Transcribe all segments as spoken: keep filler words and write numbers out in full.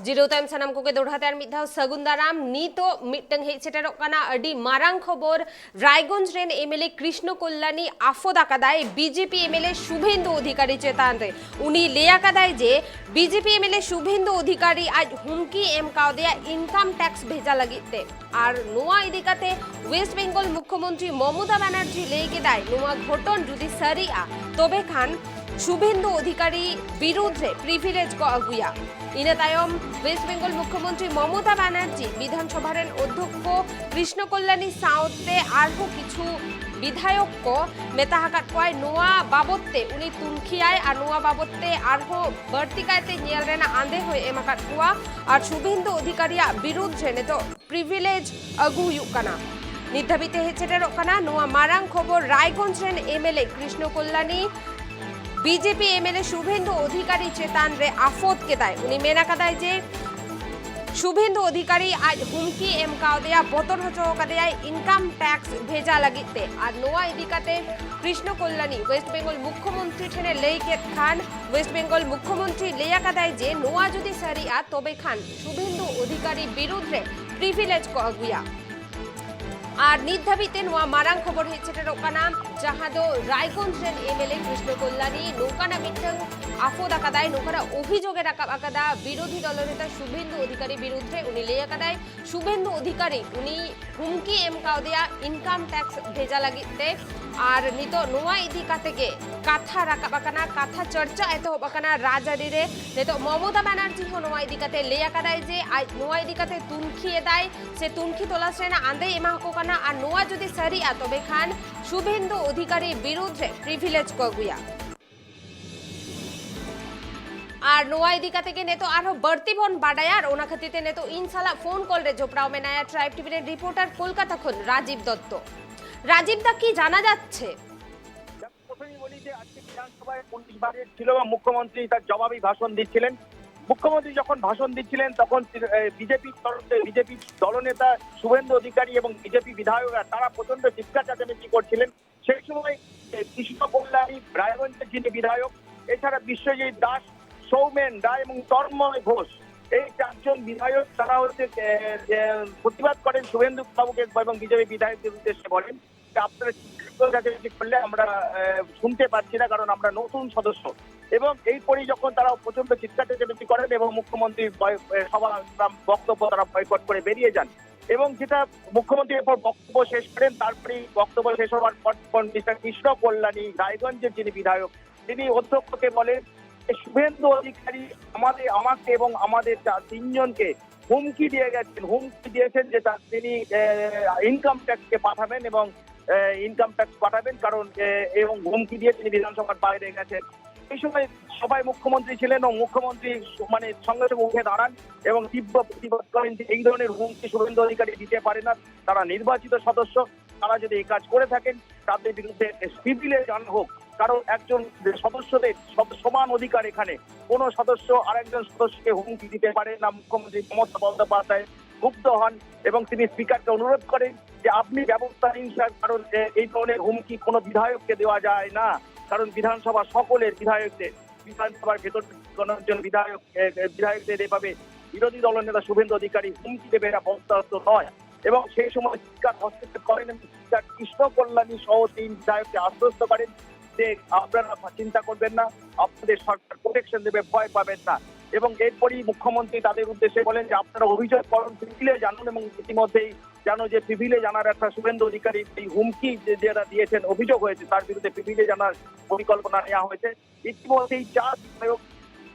ᱡᱤᱨᱟᱹᱣ ᱛᱟᱭᱚᱢ ᱥᱟᱱᱟᱢ ᱠᱚᱜᱮ ᱫᱚᱲᱦᱟ ᱛᱮ ᱟᱨ ᱢᱤᱫ ᱫᱷᱟᱣ ᱥᱟᱹᱜᱩᱱ ᱫᱟᱨᱟᱢ᱾ ᱱᱤᱛᱚᱜ ᱢᱤᱫᱴᱟᱝ ᱦᱮᱡ ᱥᱮᱴᱮᱨᱚᱜ ᱠᱟᱱᱟ ᱟᱹᱰᱤ ᱢᱟᱨᱟᱝ ᱠᱷᱚᱵᱚᱨ᱾ ᱨᱟᱭᱜᱚᱸᱡᱽ ᱨᱮᱱ ᱮᱢᱮᱞᱮ ᱠᱨᱤᱥᱱᱚ ᱠᱚᱞᱞᱟᱱᱤ ᱟᱯᱚᱫ ᱟᱠᱟᱫᱟᱭ ᱵᱤᱡᱮᱯᱤ ᱮᱢᱮᱞᱮ ᱥᱩᱵᱷᱮᱱᱫᱩ ᱚᱫᱷᱤᱠᱟᱨᱤ ᱪᱮᱛᱟᱱ ᱨᱮ᱾ ᱩᱱᱤ ᱞᱟᱹᱭ ᱟᱠᱟᱫᱟᱭ ᱡᱮ ᱵᱤᱡᱮᱯᱤ ᱮᱢᱮᱞᱮ ᱥᱩᱵᱷᱮᱱᱫᱩ ᱚᱫᱷᱤᱠᱟᱨᱤ ᱟᱡ ᱦᱩᱢᱠᱤ ᱮᱢ ᱠᱟᱣᱫᱮᱭᱟ ᱤᱱᱠᱟᱢ ᱴᱮᱠᱥ ᱵᱷᱮᱡᱟ ᱞᱟᱹᱜᱤᱫ ᱛᱮ᱾ ᱟᱨ ᱱᱚᱣᱟ ᱤᱫᱤ ᱠᱟᱛᱮ ᱣᱮᱥᱴ ᱵᱮᱝᱜᱚᱞ ᱢᱩᱠᱷᱭᱚᱢᱚᱱᱛᱨᱤ ᱢᱚᱢᱚᱛᱟ ᱵᱟᱱᱟᱨᱡᱤ ᱞᱟᱹᱭ ᱠᱮᱫᱟᱭ, ᱱᱚᱣᱟ ᱜᱷᱚᱴᱚᱱ ᱡᱩᱫᱤ ᱥᱟᱹᱨᱤᱜᱼᱟ, ᱛᱚᱵᱮ ᱠᱷᱟᱱ ᱥᱩᱵᱷᱮᱱᱫᱩ ᱚᱫᱷᱤᱠᱟᱨᱤ ᱵᱤᱨᱩᱫᱷ ᱨᱮ ᱯᱨᱤᱵᱷᱤᱞᱮᱡᱽ ᱠᱚ ᱟᱹᱜᱩᱭᱟ᱾ ᱤᱱᱟᱹ ᱛᱟᱭᱚᱢ ᱣᱮᱥᱴ ᱵᱮᱝᱜᱚᱞ ᱢᱩᱠᱷᱭᱚᱢᱚᱱᱛᱨᱤ ᱢᱚᱢᱚᱛᱟ ᱵᱟᱱᱟᱨᱡᱤ ᱵᱤᱫᱷᱟᱱ ᱥᱚᱵᱷᱟ ᱨᱮᱱ ᱚᱫᱷᱭᱚᱠᱠᱷᱚ ᱠᱨᱤᱥᱱᱚ ᱠᱚᱞᱞᱟᱱᱤ ᱥᱟᱶᱛᱮ ᱟᱨᱦᱚᱸ ᱠᱤᱪᱷᱩ ᱵᱤᱫᱷᱟᱭᱚᱠ ᱠᱚ ᱢᱮᱛᱟ ᱟᱠᱟᱫ ᱠᱚᱣᱟᱭ, ᱱᱚᱣᱟ ᱵᱟᱵᱚᱛ ᱛᱮ ᱩᱱᱤ ᱛᱩᱱᱠᱷᱤᱭᱟᱭ ᱟᱨ ᱱᱚᱣᱟ ᱵᱟᱵᱚᱛ ᱛᱮ ᱟᱨᱦᱚᱸ ᱵᱟᱹᱲᱛᱤ ᱠᱟᱭᱛᱮ ᱧᱮᱞ ᱨᱮᱱᱟᱜ ᱟᱸᱫᱮ ᱦᱚᱸᱭ ᱮᱢ ᱟᱠᱟᱫ ᱠᱚᱣᱟ᱾ ᱟᱨ ᱥᱩᱵᱷᱮᱱᱫᱩ ᱚᱫᱷᱤᱠᱟᱨᱤᱭᱟᱜ ᱵᱤᱨᱩᱫᱷ ᱨᱮ ᱱᱤᱛᱚᱜ ᱯᱨᱤᱵᱷᱤᱞᱮᱡᱽ ᱟᱹᱜᱩ ᱦᱩᱭᱩᱜ ᱠᱟᱱᱟ᱾ ᱱᱤᱛ ᱫᱷᱟᱹᱵᱤᱡ ᱛᱮ ᱦᱮᱡ ᱥᱮᱴᱮᱨᱚᱜ ᱠᱟᱱᱟ ᱱᱚᱣᱟ ᱢᱟᱨᱟᱝ ᱠᱷᱚᱵᱚᱨ, ᱨᱟᱭᱜᱚᱸᱡᱽ ᱨᱮᱱ ᱮᱢᱮᱞᱮ ᱠᱨᱤᱥᱱᱚ ᱠᱚᱞᱞᱟᱱᱤ ᱵᱤᱡᱮᱯᱤ ᱮᱢᱮᱞᱮ ᱥᱩᱵᱷᱮᱱᱫᱩ ᱚᱫᱷᱤᱠᱟᱨᱤ ᱪᱮᱛᱟᱱ ᱨᱮ ᱟᱯᱚᱫ ᱠᱮᱫᱟᱭ᱾ ᱩᱱᱤ ᱢᱮᱱ ᱟᱠᱟᱫᱟᱭ ᱡᱮ ᱥᱩᱵᱷᱮᱱᱫᱩ ᱚᱫᱷᱤᱠᱟᱨᱤ ᱟᱡ ᱦᱩᱢᱠᱤ ᱮᱢ ᱠᱟᱣᱫᱮᱭᱟ, ᱵᱚᱛᱚᱨ ᱦᱚᱪᱚ ᱟᱠᱟᱫᱮᱭᱟᱭ ᱤᱱᱠᱟᱢ ᱴᱮᱠᱥ ᱵᱷᱮᱡᱟ ᱞᱟᱹᱜᱤᱫ ᱛᱮ᱾ ᱟᱨ ᱱᱚᱣᱟ ᱤᱫᱤ ᱠᱟᱛᱮ ᱠᱨᱤᱥᱱᱚ ᱠᱚᱞᱞᱟᱱᱤ ᱣᱮᱥᱴ ᱵᱮᱝᱜᱚᱞ ᱢᱩᱠᱷᱭᱚᱢᱚᱱᱛᱨᱤ ᱴᱷᱮᱱᱮ ᱞᱟᱹᱭ ᱠᱮᱫ ᱠᱷᱟᱱ, ᱣᱮᱥᱴ ᱵᱮᱝᱜᱚᱞ ᱢᱩᱠᱷᱭᱚᱢᱚᱱᱛᱨᱤ ᱞᱟᱹᱭ ᱟᱠᱟᱫᱟᱭ ᱡᱮ ᱱᱚᱣᱟ ᱡᱩᱫᱤ ᱥᱟᱹᱨᱤᱜᱼᱟ, ᱛᱚᱵᱮ ᱠᱷᱟᱱ ᱥᱩᱵᱷᱮᱱᱫᱩ ᱚᱫᱷᱤᱠᱟᱨᱤ ᱵᱤᱨᱩᱫᱷ ᱨᱮ ᱯᱨᱤᱵᱷᱤᱞᱮᱡᱽ ᱠᱚ ᱟᱹᱜᱩᱭᱟ᱾ ᱟᱨ ᱱᱤᱛ ᱫᱷᱟᱹᱵᱤᱡ ᱛᱮ ᱱᱚᱣᱟ ᱢᱟᱨᱟᱝ ᱠᱷᱚᱵᱚᱨ ᱦᱮᱡ ᱥᱮᱴᱮᱨᱚᱜ ᱠᱟᱱᱟ, ᱡᱟᱦᱟᱸ ᱫᱚ ᱨᱟᱭᱜᱚᱸᱡᱽ ᱨᱮᱱ ᱮᱢᱮᱞᱮ ᱠᱨᱤᱥᱱᱚ ᱠᱚᱞᱞᱟᱱᱤ ᱱᱚᱝᱠᱟᱱᱟᱜ ᱢᱤᱫᱴᱟᱝ ᱟᱯᱚᱫ ᱟᱠᱟᱫᱟᱭ, ᱱᱚᱝᱠᱟᱱᱟᱜ ᱚᱵᱷᱤᱡᱳᱜᱽ ᱮ ᱨᱟᱠᱟᱵ ᱟᱠᱟᱫᱟ ᱵᱤᱨᱳᱫᱷᱤ ᱫᱚᱞ ᱱᱮᱛᱟ ᱥᱩᱵᱷᱮᱱᱫᱩ ᱚᱫᱷᱤᱠᱟᱨᱤ ᱵᱤᱨᱩᱫᱷ ᱨᱮ᱾ ᱩᱱᱤ ᱞᱟᱹᱭ ᱟᱠᱟᱫᱟᱭ ᱥᱩᱵᱷᱮᱱᱫᱩ ᱚᱫᱷᱤᱠᱟᱨᱤ ᱩᱱᱤ ᱦᱩᱢᱠᱤ ᱮᱢ ᱠᱟᱣᱫᱮᱭᱟ ᱤᱱᱠᱟᱢ ᱴᱮᱠᱥ ᱵᱷᱮᱡᱟ ᱞᱟᱹᱜᱤᱫ ᱛᱮ᱾ ᱟᱨ ᱱᱤᱛᱚᱜ ᱱᱚᱣᱟ ᱤᱫᱤ ᱠᱟᱛᱮ ᱜᱮ ᱠᱟᱛᱷᱟ ᱨᱟᱠᱟᱵ ᱟᱠᱟᱱᱟ, ᱠᱟᱛᱷᱟ ᱪᱚᱨᱪᱟ ᱮᱛᱚᱦᱚᱵ ᱟᱠᱟᱱᱟ ᱨᱟᱡᱽᱟᱹᱨᱤ ᱨᱮ᱾ ᱱᱤᱛᱚᱜ ᱢᱚᱢᱚᱛᱟ ᱵᱟᱱᱟᱨᱡᱤ ᱦᱚᱸ ᱱᱚᱣᱟ ᱤᱫᱤ ᱠᱟᱛᱮ ᱞᱟᱹᱭ ᱟᱠᱟᱫᱟᱭ ᱡᱮ ᱟᱡ ᱱᱚᱣᱟ ᱤᱫᱤ ᱠᱟᱛᱮ ᱛᱩᱱᱠᱷᱤ ᱮᱫᱟᱭ ᱥᱮ ᱛᱩᱱᱠᱷᱤ ᱛᱚᱞᱟᱥ ᱨᱮᱱᱟᱜ ᱟᱸᱫᱮ ᱮᱢᱟ ᱠᱚ ᱠᱟᱱᱟ᱾ ᱟᱨ ᱱᱚᱣᱟ ᱡᱩᱫᱤ ᱥᱟᱹᱨᱤᱜᱼᱟ, ᱛᱚᱵᱮ ᱠᱷᱟᱱ ᱥᱩᱵᱷᱮᱱᱫᱩ ᱚᱫᱷᱤᱠᱟᱨᱤ ᱵᱤᱨᱩᱫᱷ ᱨᱮ ᱯᱨᱤᱵᱷᱤᱞᱮᱡᱽ ᱠᱚ ᱟᱹᱜᱩᱭᱟ᱾ ᱟᱨ ᱱᱚᱣᱟ ᱤᱫᱤ ᱠᱟᱛᱮ ᱜᱮ ᱱᱤᱛᱚᱜ ᱟᱨᱦᱚᱸ ᱵᱟᱹᱲᱛᱤ ᱵᱚᱱ ᱵᱟᱰᱟᱭᱟ, ᱟᱨ ᱚᱱᱟ ᱠᱷᱟᱹᱛᱤᱨ ᱛᱮ ᱱᱤᱛᱚᱜ ᱤᱧ ᱥᱟᱞᱟᱜ ᱯᱷᱳᱱ ᱠᱚᱞ ᱨᱮ ᱡᱚᱯᱲᱟᱣ ᱢᱮᱱᱟᱭᱟ ᱴᱨᱟᱭᱤᱵᱽ ᱴᱤᱵᱷᱤ ᱨᱮᱱ ᱨᱤᱯᱳᱨᱴᱟᱨ ᱠᱳᱞᱠᱟᱛᱟ ᱠᱷᱚᱱ ᱨᱟᱡᱤᱵ ᱫᱚᱛᱛᱚ᱾ ᱨᱟᱡᱤᱵ ᱫᱟ, ᱠᱤ ᱡᱟᱱᱟ ᱡᱟᱪᱪᱷᱮ? প্রথমেই বলি যে আজকে বিধানসভায় পুলিশ বাহিনী ছিল এবং মুখ্যমন্ত্রী তার জবাবি ভাষণ দিচ্ছিলেন। মুখ্যমন্ত্রী যখন ভাষণ দিচ্ছিলেন, তখন বিজেপি তরফে বিজেপি দলনেতা শুভেন্দু অধিকারী এবং বিজেপি বিধায়করা তারা প্রচন্ড চিৎকার চেঁচামেচি করছিলেন। সেই সময় এ, কৃষ্ণ কল্যাণী, রায়গঞ্জের যিনি বিধায়ক, এছাড়া বিশ্বজিৎ দাস, সৌমেন রায় এবং তন্ময় ঘোষ, এই চারজন বিধায়ক তারা হচ্ছে, এ, এ, প্রতিবাদ করেন শুভেন্দু বাবুকে এবং বিজেপি বিধায়কদের উদ্দেশ্যে বলেন যে আপনারা চিৎকার চেঁচামেচি করলে আমরা, এ, শুনতে পাচ্ছি না, কারণ আমরা নতুন সদস্য। এবং এই পরেই যখন তারা প্রচন্ড চিৎকার চেঁচামেচি করেন এবং মুখ্যমন্ত্রীর বয়-, এ, সভা, তার বক্তব্য তারা বয়কট করে বেরিয়ে যান। এবং যেটা মুখ্যমন্ত্রী এরপর বক্তব্য শেষ করেন, তারপরেই বক্তব্য শেষ হওয়ার পর, পর মিস্টার কৃষ্ণ কল্যাণী রায়গঞ্জের যিনি বিধায়ক, তিনি অধ্যক্ষকে বলেন যে শুভেন্দু অধিকারী আমাদের, আমাকে এবং আমাদের চার তিনজনকে হুমকি দিয়ে গেছেন, হুমকি দিয়েছেন যে তার, তিনি ইনকাম ট্যাক্সকে পাঠাবেন এবং ইনকাম ট্যাক্স পাঠাবেন, কারণ এ, এবং হুমকি দিয়ে তিনি বিধানসভার বাইরে গেছেন। এই সময় সভায় মুখ্যমন্ত্রী ছিলেন এবং মুখ্যমন্ত্রী সু-, মানে সঙ্গে সঙ্গে উঠে দাঁড়ান এবং তীব্র প্রতিবাদ করেন যে এই ধরনের হুমকি শুভেন্দু অধিকারী দিতে পারে না। তারা নির্বাচিত সদস্য, তারা যদি এই কাজ করে থাকেন তাদের বিরুদ্ধে সিভিলে জানা হোক, কারণ একজন সদস্যদের সব সমান অধিকার এখানে। কোনো সদস্য আরেকজন সদস্যকে হুমকি দিতে পারে না। মুখ্যমন্ত্রী মমতা বন্দ্যোপাধ্যায় ক্ষুব্ধ হন এবং তিনি স্পিকারকে অনুরোধ করেন যে আপনি ব্যবস্থা নিন স্যার, কারণ এ, এই ধরনের হুমকি কোনো বিধায়ককে দেওয়া যায় না, কারণ বিধানসভা সকলের বিধায়কদের, বিধানসভার ভেতর কোনো একজন বিধায়ক, এ, এ, বিধায়কদের এভাবে বিরোধী দলনেতা শুভেন্দু অধিকারী হুমকি দেবে, এটা বরদাস্ত নয়। এবং সেই সময় স্পিকার হস্তক্ষেপ করেন এবং স্পিকার কৃষ্ণ কল্যাণী সহ তিন বিধায়ককে আশ্বস্ত করেন যে আপনারা চিন্তা করবেন না, আপনাদের সরকার প্রোটেকশন দেবে, ভয় পাবেন না। এবং এরপরই মুখ্যমন্ত্রী তাদের উদ্দেশ্যে বলেন যে আপনারা অভিযোগ করুন, সিভিলে জানান, এবং ইতিমধ্যেই জানো যে সিভিলে জানার একটা শুভেন্দু অধিকারী এই হুমকি যে, যেটা দিয়েছেন, অভিযোগ হয়েছে, তার বিরুদ্ধে সিভিলে জানার পরিকল্পনা নেওয়া হয়েছে। ইতিমধ্যেই চার বিধায়ক,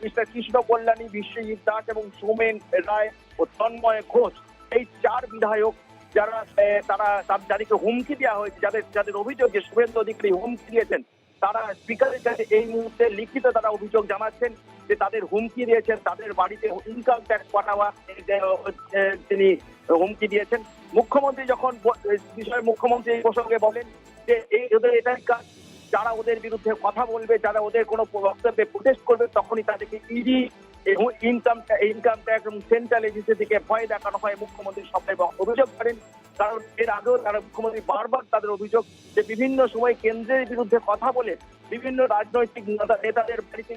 মিস্টার কৃষ্ণ কল্যাণী, বিশ্বজিৎ দাস এবং সোমেন রায় ও তন্ময় ঘোষ, এই চার বিধায়ক যারা, এ, তারা, তার, যাদেরকে হুমকি দেওয়া হয়েছে, যাদের, যাদের অভিযোগ যে শুভেন্দু অধিকারী হুমকি দিয়েছেন, তারা স্পিকারের কাছে এই মুহূর্তে লিখিত তারা অভিযোগ জানাচ্ছেন যে তাদের হুমকি দিয়েছেন, তাদের বাড়িতে ইনকাম ট্যাক্স পাঠাওয়া, এ, এ, তিনি হুমকি দিয়েছেন। মুখ্যমন্ত্রী যখন ব-, এ বিষয়ে মুখ্যমন্ত্রী এই প্রসঙ্গে বলেন যে এই ওদের এটাই কাজ, যারা ওদের বিরুদ্ধে কথা বলবে, যারা ওদের কোনো বক্তব্যে প্রোটেস্ট করবে, তখনই তাদেরকে ইডি এবং ইনকাম, ইনকাম ট্যাক্স এবং সেন্ট্রাল এজেন্সি থেকে ভয় দেখানো হয়, মুখ্যমন্ত্রী সবাই অভিযোগ করেন। কারণ এর আগেও তারা, মুখ্যমন্ত্রী বারবার তাদের অভিযোগ যে বিভিন্ন সময় কেন্দ্রের বিরুদ্ধে কথা বলে বিভিন্ন রাজনৈতিক নেতা, নেতাদের বাড়িতে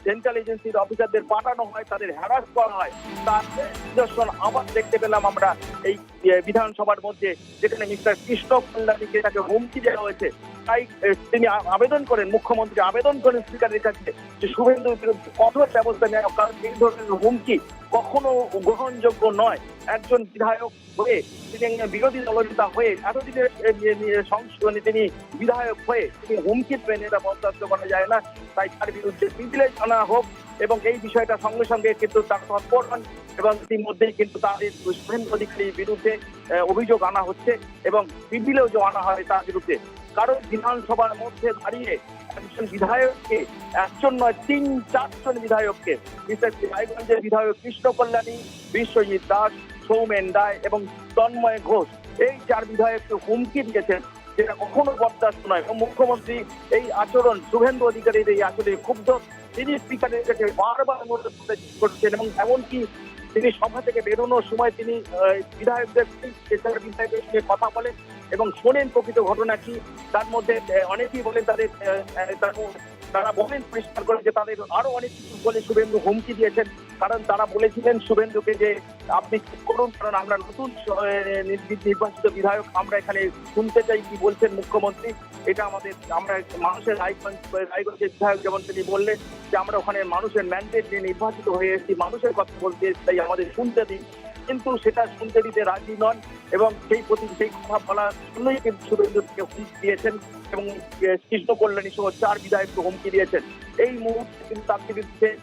সেন্ট্রাল এজেন্সির অফিসারদের পাঠানো হয়, তাদের হ্যারাস করা হয়, তার নিদর্শন আবার দেখতে পেলাম আমরা এই এ, বিধানসভার মধ্যে, যেখানে মিস্টার কৃষ্ণ কল্যাণীকে তাকে হুমকি দেওয়া হয়েছে। তাই এ, তিনি আ- আবেদন করেন, মুখ্যমন্ত্রী আবেদন করেন স্পিকারের কাছে যে শুভেন্দুর বিরুদ্ধে কঠোর ব্যবস্থা নেওয়া হোক, কারণ এই ধরনের হুমকি কখনো গ্রহণযোগ্য নয়। একজন বিধায়ক হয়ে, তিনি একজন বিরোধী দলনেতা হয়ে এতদিনের এ, এ, এ, সংস- মানে তিনি বিধায়ক হয়ে তিনি হুমকি দেবেন, এটা বরদাস্ত করা যায় না। তাই তার বিরুদ্ধে সিভিলে আনা হোক এবং এই বিষয়টা সঙ্গে সঙ্গে কিন্তু তার তৎপর হন এবং ইতিমধ্যেই কিন্তু তাদের শুভেন্দু অধিকারীর বিরুদ্ধে আহ, অভিযোগ আনা হচ্ছে এবং সিভিলেও যে আনা হয় তার বিরুদ্ধে। কারণ বিধানসভার মধ্যে দাঁড়িয়ে একজন বিধায়ককে, একজন নয়, তিন চারজন বিধায়ককে, বিশেষ করে রায়গঞ্জের বিধায়ক কৃষ্ণ কল্যাণী, বিশ্বজিৎ দাস, সৌমেন রায় এবং তন্ময় ঘোষ, এই চার বিধায়ককে হুমকি দিয়েছেন, যেটা কখনো বরদাস্ত নয়। এবং মুখ্যমন্ত্রী এই আচরণ, শুভেন্দু অধিকারীর এই আচরণে ক্ষুব্ধ। তিনি স্পিকারের কাছে বারবার অনুরোধ করে- করছেন এবং এমনকি তিনি সভা থেকে বেরোনোর সময় তিনি আহ, বিধায়কদের, বিধায়কদের সঙ্গে কথা বলেন এবং শোনেন প্রকৃত ঘটনা কি। তার মধ্যে আহ, অনেকেই বলেন তাদের আহ, আহ, তার মধ্যে তারা বলেন পরিষ্কার করে যে তাদের আরো অনেক কিছু বলে শুভেন্দু হুমকি দিয়েছেন, কারণ তারা বলেছিলেন শুভেন্দুকে যে আপনি চুপ করুন, কারণ আমরা নতুন স- আহ, নির্বি- নির্বাচিত বিধায়ক, আমরা এখানে শুনতে চাই কি বলছেন মুখ্যমন্ত্রী। এটা আমাদের, আমরা মানুষের রায়গঞ্জ, রায়গঞ্জের বিধায়ক যেমন তিনি বললেন যে আমরা ওখানে মানুষের ম্যান্ডেট নিয়ে নির্বাচিত হয়ে এসেছি, মানুষের কথা বলতে এসেছি, তাই আমাদের শুনতে দিন, কিন্তু সেটা শুনতে দিতে রাজি নন এবং সেই প্রতি সেই কথা বলার জন্যই কিন্তু শুভেন্দু তাকে হুমকি দিয়েছেন এবং আহ, কৃষ্ণ কল্যাণী সহ চার বিধায়ককে হুমকি দিয়েছেন। এই মুহূর্তে কিন্তু তার বিরুদ্ধে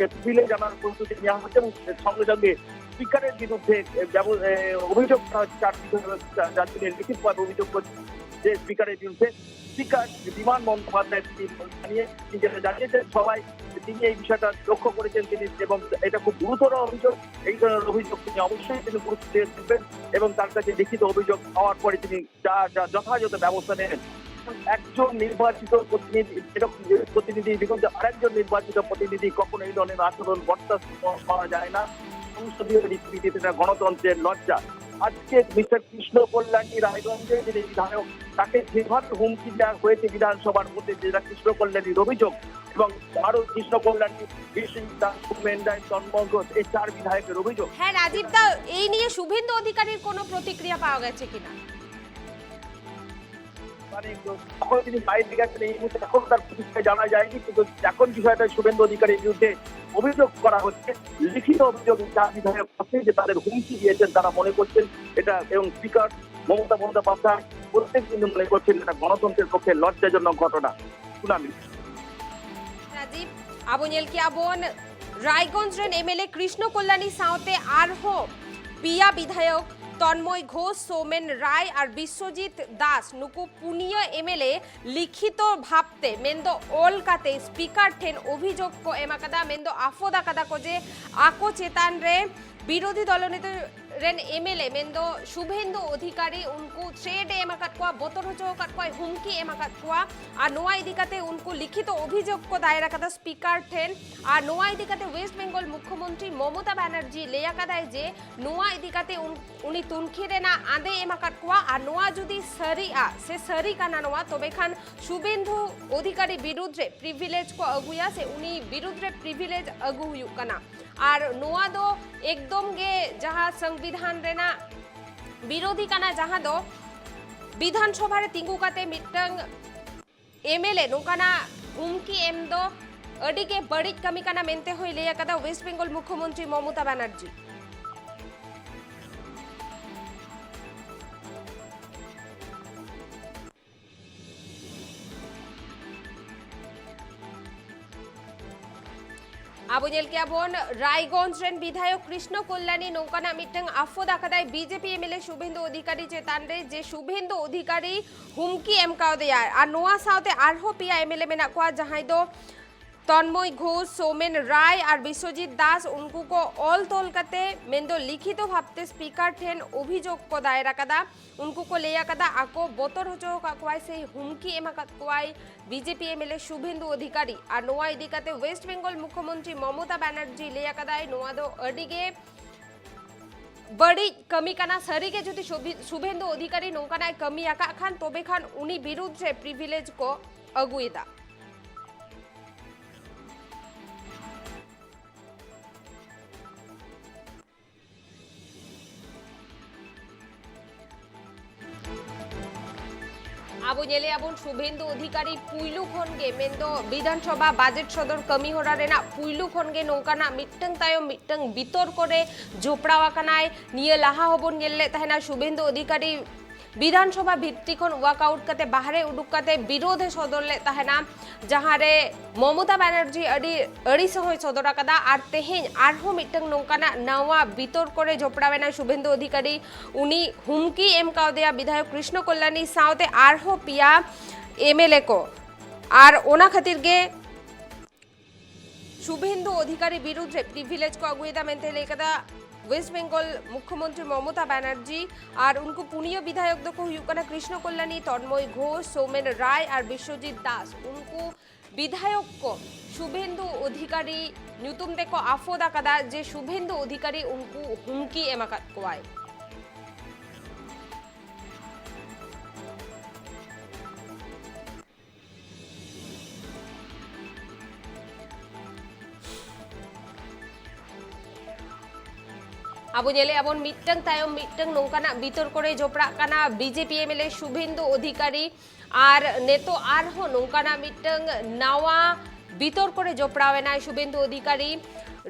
সিভিলে জানার প্রস্তুতি নেওয়া হচ্ছে এবং সঙ্গে সঙ্গে স্পিকারের বিরুদ্ধে আহ, ব্যব- আহ, অভিযোগ করা হচ্ছে, চার বিধায়ক যা- যার জন্য লিখিতভাবে অভিযোগ করছে যে স্পিকারের বিরুদ্ধে। স্পিকার বিমান বন্দ্যোপাধ্যায় তিনি জানিয়ে, তিনি যেটা জানিয়েছেন সবাই, তিনি এই বিষয়টা লক্ষ্য করেছেন তিনি এবং এটা খুব গুরুতর অভিযোগ। এই ধরনের অভিযোগ তিনি অবশ্যই তিনি গুরুত্ব দিয়ে দেখবেন এবং তার কাছে লিখিত অভিযোগ পাওয়ার পরে তিনি যা যা যথাযথ ব্যবস্থা নেবেন। একজন নির্বাচিত প্রতিনিধি, এরকম যে প্রতিনিধি বিরুদ্ধে আরেকজন নির্বাচিত প্রতিনিধি কখনো এই ধরনের আচরণ বরদাস্ত করা যায় না। সংসদীয় রীতিনীতিতে এটা গণতন্ত্রের লজ্জা। আজকে মিস্টার কৃষ্ণ কল্যাণী রায়গঞ্জের যিনি বিধায়ক, তাকে যেভাবে হুমকি দেওয়া হয়েছে বিধানসভার মধ্যে, যেটা কৃষ্ণ কল্যাণীর অভিযোগ, এবং আরো কৃষ্ণ কল্যাণী, বিশ্বজিৎ দাস, সৌমেন রায়, তন্ময় ঘোষ, এই চার বিধায়কের অভিযোগ। হ্যাঁ রাজীব দা, এই নিয়ে শুভেন্দু অধিকারীর কোনো প্রতিক্রিয়া পাওয়া গেছে কিনা? মানে, কখন তিনি বাইরে গেছেন এই মুহূর্তে এখন তার প্রতিক্রিয়া জানা যায়নি, কিন্তু এখন বিষয়টা শুভেন্দু অধিকারীর বিরুদ্ধে অভিযোগ করা হচ্ছে, লিখিত অভিযোগ। চার বিধায়ক আছে যে তাদের হুমকি দিয়েছেন, তারা মনে করছেন এটা, এবং স্পিকার মমতা বন্দ্যোপাধ্যায় প্রত্যেক দিন মনে করছেন এটা গণতন্ত্রের পক্ষে লজ্জাজনক ঘটনা। শুনানি। ᱨᱟᱡᱤᱵ, ᱟᱵᱚ ᱧᱮᱞ ᱠᱮᱜᱼᱟ ᱵᱚᱱ ᱨᱟᱭᱜᱚᱸᱡᱽ ᱨᱮᱱ ᱮᱢᱮᱞᱮ ᱠᱨᱤᱥᱱᱚ ᱠᱚᱞᱞᱟᱱᱤ ᱥᱟᱶᱛᱮ ᱟᱨᱦᱚᱸ ᱯᱮᱭᱟ ᱵᱤᱫᱷᱟᱭᱚᱠ ᱛᱚᱱᱢᱚᱭ ᱜᱷᱳᱥ, ᱥᱳᱢᱮᱱ ᱨᱟᱭ ᱟᱨ ᱵᱤᱥᱥᱚᱡᱤᱛ ᱫᱟᱥ, ᱱᱩᱠᱩ ᱯᱩᱱᱭᱟᱹ ᱮᱢᱮᱞᱮ ᱞᱤᱠᱷᱤᱛᱚ ᱵᱷᱟᱵᱽᱛᱮ ᱢᱮᱱᱫᱚ ᱚᱞ ᱠᱟᱛᱮ ᱥᱯᱤᱠᱟᱨ ᱴᱷᱮᱱ ᱚᱵᱷᱤᱡᱳᱜᱽ ᱠᱚ ᱮᱢ ᱟᱠᱟᱫᱟ, ᱢᱮᱱᱫᱚ ᱟᱯᱷᱚᱫ ᱟᱠᱟᱫᱟ ᱠᱚ ᱡᱮ ᱟᱠᱚ ᱪᱮᱛᱟᱱ ᱨᱮ ᱵᱤᱨᱳᱫᱷᱤ ᱫᱚᱞ ᱱᱮᱛᱟ ᱨᱮᱱ ᱮᱢᱮᱞᱮ ᱢᱮᱱᱫᱚ ᱥᱩᱵᱷᱮᱱᱫᱩ ᱚᱫᱷᱤᱠᱟᱨᱤ ᱩᱱᱠᱩ ᱛᱷᱨᱮᱴ ᱮ ᱮᱢ ᱟᱠᱟᱫ ᱠᱚᱣᱟ, ᱵᱚᱛᱚᱨ ᱦᱚᱪᱚ ᱟᱠᱟᱫ ᱠᱚᱣᱟᱭ, ᱦᱩᱢᱠᱤ ᱮᱢ ᱟᱠᱟᱫ ᱠᱚᱣᱟ᱾ ᱟᱨ ᱱᱚᱣᱟ ᱤᱫᱤ ᱠᱟᱛᱮ ᱩᱱᱠᱩ ᱞᱤᱠᱷᱤᱛᱚ ᱚᱵᱷᱤᱡᱳᱜᱽ ᱠᱚ ᱫᱟᱭᱮᱨ ᱟᱠᱟᱫᱟ ᱥᱯᱤᱠᱟᱨ ᱴᱷᱮᱱ᱾ ᱟᱨ ᱱᱚᱣᱟ ᱤᱫᱤ ᱠᱟᱛᱮ ᱣᱮᱥᱴ ᱵᱮᱝᱜᱚᱞ ᱢᱩᱠᱷᱭᱚᱢᱚᱱᱛᱨᱤ ᱢᱚᱢᱚᱛᱟ ᱵᱟᱱᱟᱨᱡᱤ ᱞᱟᱹᱭ ᱟᱠᱟᱫᱟᱭ ᱡᱮ ᱱᱚᱣᱟ ᱤᱫᱤ ᱠᱟᱛᱮ ᱩᱱ-, ᱩᱱᱤ ᱛᱩᱱᱠᱷᱤ ᱨᱮᱱᱟᱜ ᱟᱸᱫᱮ ᱮᱢ ᱟᱠᱟᱫ ᱠᱚᱣᱟ᱾ ᱟᱨ ᱱᱚᱣᱟ ᱡᱩᱫᱤ ᱥᱟᱹᱨᱤᱜᱼᱟ ᱥᱮ ᱥᱟᱹᱨᱤ ᱠᱟᱱᱟ ᱱᱚᱣᱟ, ᱛᱚᱵᱮ ᱠᱷᱟᱱ ᱥᱩᱵᱷᱮᱱᱫᱩ ᱚᱫᱷᱤᱠᱟᱨᱤ ᱵᱤᱨᱩᱫᱷ ᱨᱮ ᱯᱨᱤᱵᱷᱤᱞᱮᱡᱽ ᱠᱚ ᱟᱹᱜᱩᱭᱟ ᱥᱮ ᱩᱱᱤ ᱵᱤᱨᱩᱫᱷ ᱨᱮ ᱯᱨᱤᱵᱷᱤᱞᱮᱡᱽ ᱟᱹᱜᱩ ᱦᱩᱭᱩᱜ ᱠᱟᱱᱟ᱾ ᱟᱨ ᱱᱚᱣᱟ ᱫᱚ ᱮᱠᱫᱚᱢ ᱜᱮ ᱡᱟᱦᱟᱸ ᱥᱚᱝᱵᱤᱫᱷᱟᱱ ᱨᱮᱱᱟᱜ ᱵᱤᱨᱳᱫᱷᱤ ᱠᱟᱱᱟ, ᱡᱟᱦᱟᱸ ᱫᱚ ᱵᱤᱫᱷᱟᱱ ᱥᱚᱵᱷᱟ ᱨᱮ ᱛᱤᱸᱜᱩ ᱠᱟᱛᱮ ᱢᱤᱫᱴᱟᱝ ᱮᱢᱮᱞᱮ ᱱᱚᱝᱠᱟᱱᱟᱜ ᱦᱩᱢᱠᱤ ᱮᱢ ᱫᱚ ᱟᱹᱰᱤ ᱜᱮ ᱵᱟᱹᱲᱤᱡ ᱠᱟᱹᱢᱤ ᱠᱟᱱᱟ ᱢᱮᱱᱛᱮ ᱦᱚᱸᱭ ᱞᱟᱹᱭ ᱟᱠᱟᱫᱟ ᱣᱮᱥᱴ ᱵᱮᱝᱜᱚᱞ ᱢᱩᱠᱷᱭᱚᱢᱚᱱᱛᱨᱤ ᱢᱚᱢᱚᱛᱟ ᱵᱟᱱᱟᱨᱡᱤ᱾ ᱟᱵᱚ ᱧᱮᱞ ᱠᱮᱜᱼᱟ ᱵᱚᱱ ᱨᱟᱭᱜᱚᱸᱡᱽ ᱨᱮᱱ ᱵᱤᱫᱷᱟᱭᱚᱠ ᱠᱨᱤᱥᱱᱚ ᱠᱚᱞᱞᱟᱱᱤ ᱱᱚᱝᱠᱟᱱᱟᱜ ᱢᱤᱫᱴᱟᱝ ᱟᱯᱷᱚᱫ ᱟᱠᱟᱫᱟᱭ ᱵᱤᱡᱮᱯᱤ ᱮᱢᱮᱞᱮ ᱥᱩᱵᱷᱮᱱᱫᱩ ᱚᱫᱷᱤᱠᱟᱨᱤ ᱪᱮᱛᱟᱱ ᱨᱮ, ᱡᱮ ᱥᱩᱵᱷᱮᱱᱫᱩ ᱚᱫᱷᱤᱠᱟᱨᱤ ᱦᱩᱢᱠᱤ ᱮᱢ ᱠᱟᱣᱫᱮᱭᱟ᱾ ᱟᱨ ᱱᱚᱣᱟ ᱥᱟᱶᱛᱮ ᱟᱨᱦᱚᱸ ᱯᱮᱭᱟ ᱮᱢᱮᱞᱮ ᱢᱮᱱᱟᱜ ᱠᱚᱣᱟ, ᱡᱟᱦᱟᱸᱭ ᱫᱚ ᱛᱚᱱᱢᱚᱭ ᱜᱷᱳᱥ, ᱥᱳᱢᱮᱱ ᱨᱟᱭ ᱟᱨ ᱵᱤᱥᱥᱚᱡᱤᱛ ᱫᱟᱥ, ᱩᱱᱠᱩ ᱠᱚ ᱚᱞ ᱛᱚᱞ ᱠᱟᱛᱮ ᱢᱮᱱᱫᱚ ᱞᱤᱠᱷᱤᱛᱚ ᱵᱷᱟᱵᱽᱛᱮ ᱥᱯᱤᱠᱟᱨ ᱴᱷᱮᱱ ᱚᱵᱷᱤᱡᱳᱜᱽ ᱠᱚ ᱫᱟᱭᱮᱨ ᱟᱠᱟᱫᱟ᱾ ᱩᱱᱠᱩ ᱠᱚ ᱞᱟᱹᱭ ᱟᱠᱟᱫᱟ ᱟᱠᱚ ᱵᱚᱛᱚᱨ ᱦᱚᱪᱚ ᱟᱠᱟᱫ ᱠᱚᱣᱟᱭ ᱥᱮ ᱦᱩᱢᱠᱤ ᱮᱢ ᱟᱠᱟᱫ ᱠᱚᱣᱟᱭ ᱵᱤᱡᱮᱯᱤ ᱮᱢᱮᱞᱮ ᱥᱩᱵᱷᱮᱱᱫᱩ ᱚᱫᱷᱤᱠᱟᱨᱤ᱾ ᱟᱨ ᱱᱚᱣᱟ ᱤᱫᱤ ᱠᱟᱛᱮ ᱣᱮᱥᱴ ᱵᱮᱝᱜᱚᱞ ᱢᱩᱠᱷᱭᱚᱢᱚᱱᱛᱨᱤ ᱢᱚᱢᱚᱛᱟ ᱵᱟᱱᱟᱨᱡᱤ ᱞᱟᱹᱭ ᱟᱠᱟᱫᱟᱭ, ᱱᱚᱣᱟ ᱫᱚ ᱟᱹᱰᱤ ᱜᱮ ᱵᱟᱹᱲᱤᱡ ᱠᱟᱹᱢᱤ ᱠᱟᱱᱟ᱾ ᱥᱟᱹᱨᱤᱜᱮ ᱡᱩᱫᱤ ᱥᱩᱵᱷᱤ-, ᱥᱩᱵᱷᱮᱱᱫᱩ ᱚᱫᱷᱤᱠᱟᱨᱤ ᱱᱚᱝᱠᱟᱱᱟᱜ ᱮ ᱠᱟᱹᱢᱤ ᱟᱠᱟᱫ ᱠᱷᱟᱱ, ᱛᱚᱵᱮ ᱠᱷᱟᱱ ᱩᱱᱤ ᱵᱤᱨᱩᱫᱷ ᱨᱮ ᱯᱨᱤᱵᱷᱤᱞᱮᱡᱽ ᱠᱚ ᱟᱹᱜᱩᱭᱮᱫᱟ᱾ ᱟᱵᱚ ᱧᱮᱞᱮᱜᱼᱟ ᱵᱚᱱ ᱥᱩᱵᱷᱮᱱᱫᱩ ᱚᱫᱷᱤᱠᱟᱨᱤ ᱯᱩᱭᱞᱩ ᱠᱷᱚᱱ ᱜᱮ, ᱢᱮᱱᱫᱚ ᱵᱤᱫᱷᱟᱱ ᱥᱚᱵᱷᱟ ᱵᱟᱡᱮᱴ ᱥᱚᱫᱚᱨ ᱠᱟᱹᱢᱤ ᱦᱚᱨᱟ ᱨᱮᱱᱟᱜ ᱯᱩᱭᱞᱩ ᱠᱷᱚᱱ ᱜᱮ ᱱᱚᱝᱠᱟᱱᱟᱜ ᱢᱤᱫᱴᱟᱝ ᱛᱟᱭᱚᱢ ᱢᱤᱫᱴᱟᱝ ᱵᱤᱛᱚᱨᱠᱚ ᱨᱮ ᱡᱚᱯᱲᱟᱣ ᱟᱠᱟᱱᱟᱭ᱾ ᱱᱤᱭᱟᱹ ᱞᱟᱦᱟ ᱦᱚᱸᱵᱚᱱ ᱧᱮᱞ ᱞᱮᱫ ᱛᱟᱦᱮᱱᱟ ᱥᱩᱵᱷᱮᱱᱫᱩ ᱚᱫᱷᱤᱠᱟᱨᱤ ᱵᱤᱫᱷᱟᱱ ᱥᱚᱵᱷᱟ ᱵᱷᱤᱛᱨᱤ ᱠᱷᱚᱱ ᱣᱟᱠ ᱟᱣᱩᱴ ᱠᱟᱛᱮ ᱵᱟᱦᱨᱮ ᱩᱰᱩᱠ ᱠᱟᱛᱮ ᱵᱤᱨᱳᱫᱷ ᱮ ᱥᱚᱫᱚᱨ ᱞᱮᱫ ᱛᱟᱦᱮᱱᱟ, ᱡᱟᱦᱟᱸ ᱨᱮ ᱢᱚᱢᱚᱛᱟ ᱵᱟᱱᱟᱨᱡᱤ ᱟᱹᱰᱤ ᱟᱹᱲᱤᱥ ᱦᱚᱸᱭ ᱥᱚᱫᱚᱨ ᱟᱠᱟᱫᱟ᱾ ᱟᱨ ᱛᱮᱦᱮᱧ ᱟᱨᱦᱚᱸ ᱢᱤᱫᱴᱟᱝ ᱱᱚᱝᱠᱟᱱᱟᱜ ᱱᱟᱣᱟ ᱵᱤᱛᱚᱨᱠᱚ ᱨᱮ ᱡᱚᱯᱲᱟᱣ ᱮᱱᱟᱭ ᱥᱩᱵᱷᱮᱱᱫᱩ ᱚᱫᱷᱤᱠᱟᱨᱤ᱾ ᱩᱱᱤ ᱦᱩᱢᱠᱤ ᱮᱢ ᱠᱟᱣᱫᱮᱭᱟ ᱵᱤᱫᱷᱟᱭᱚᱠ ᱠᱨᱤᱥᱱᱚ ᱠᱚᱞᱞᱟᱱᱤ ᱥᱟᱶᱛᱮ ᱟᱨᱦᱚᱸ ᱯᱮᱭᱟ ᱮᱢᱮᱞᱮ ᱠᱚ᱾ ᱟᱨ ᱚᱱᱟ ᱠᱷᱟᱹᱛᱤᱨ ᱜᱮ ᱥᱩᱵᱷᱮᱱᱫᱩ ᱚᱫᱷᱤᱠᱟᱨᱤ ᱵᱤᱨᱩᱫᱷ ᱨᱮ ᱯᱨᱤᱵᱷᱤᱞᱮᱡᱽ ᱠᱚ ᱟᱹᱜᱩᱭᱮᱫᱟ ᱢᱮᱱᱛᱮ ᱞᱟᱹᱭ ᱠᱟᱫᱟ ᱣᱮᱥᱴ ᱵᱮᱝᱜᱚᱞ ᱢᱩᱠᱷᱭᱚᱢᱚᱱᱛᱨᱤ ᱢᱚᱢᱚᱛᱟ ᱵᱟᱱᱟᱨᱡᱤ᱾ ᱟᱨ ᱩᱱᱠᱩ ᱯᱩᱱᱭᱟᱹ ᱵᱤᱫᱷᱟᱭᱚᱠ ᱫᱚᱠᱚ ᱦᱩᱭᱩᱜ ᱠᱟᱱᱟ ᱠᱨᱤᱥᱱᱚ ᱠᱚᱞᱞᱟᱱᱤ, ᱛᱚᱱᱢᱚᱭ ᱜᱷᱳᱥ, ᱥᱳᱢᱮᱱ ᱨᱟᱭ ᱟᱨ ᱵᱤᱥᱣᱚᱡᱤᱛ ᱫᱟᱥ᱾ ᱩᱱᱠᱩ ᱵᱤᱫᱷᱟᱭᱚᱠ ᱠᱚ ᱥᱩᱵᱷᱮᱱᱫᱩ ᱚᱫᱷᱤᱠᱟᱨᱤ ᱧᱩᱛᱩᱢ ᱛᱮᱠᱚ ᱟᱯᱷᱚᱫ ᱟᱠᱟᱫᱟ ᱡᱮ ᱥᱩᱵᱷᱮᱱᱫᱩ ᱚᱫᱷᱤᱠᱟᱨᱤ ᱩᱱᱠᱩ ᱦᱩᱢᱠᱤ ᱮᱢ ᱟᱠᱟᱫ ᱠᱚᱣᱟᱭ᱾ ᱟᱵᱚ ᱧᱮᱞᱮᱜᱼᱟ ᱵᱚᱱ ᱢᱤᱫᱴᱟᱝ ᱛᱟᱭᱚᱢ ᱢᱤᱫᱴᱟᱝ ᱱᱚᱝᱠᱟᱱᱟᱜ ᱵᱤᱛᱚᱨᱠᱚ ᱨᱮ ᱡᱚᱯᱲᱟᱜ ᱠᱟᱱᱟ ᱵᱤᱡᱮᱯᱤ ᱮᱢᱮᱞᱮ ᱥᱩᱵᱷᱮᱱᱫᱩ ᱚᱫᱷᱤᱠᱟᱨᱤ᱾ ᱟᱨ ᱱᱤᱛᱚᱜ ᱟᱨᱦᱚᱸ ᱱᱚᱝᱠᱟᱱᱟᱜ ᱢᱤᱫᱴᱟᱝ ᱱᱟᱣᱟ ᱵᱤᱛᱚᱨᱠᱚ ᱨᱮ ᱡᱚᱯᱲᱟᱣ ᱮᱱᱟᱭ ᱥᱩᱵᱷᱮᱱᱫᱩ ᱚᱫᱷᱤᱠᱟᱨᱤ᱾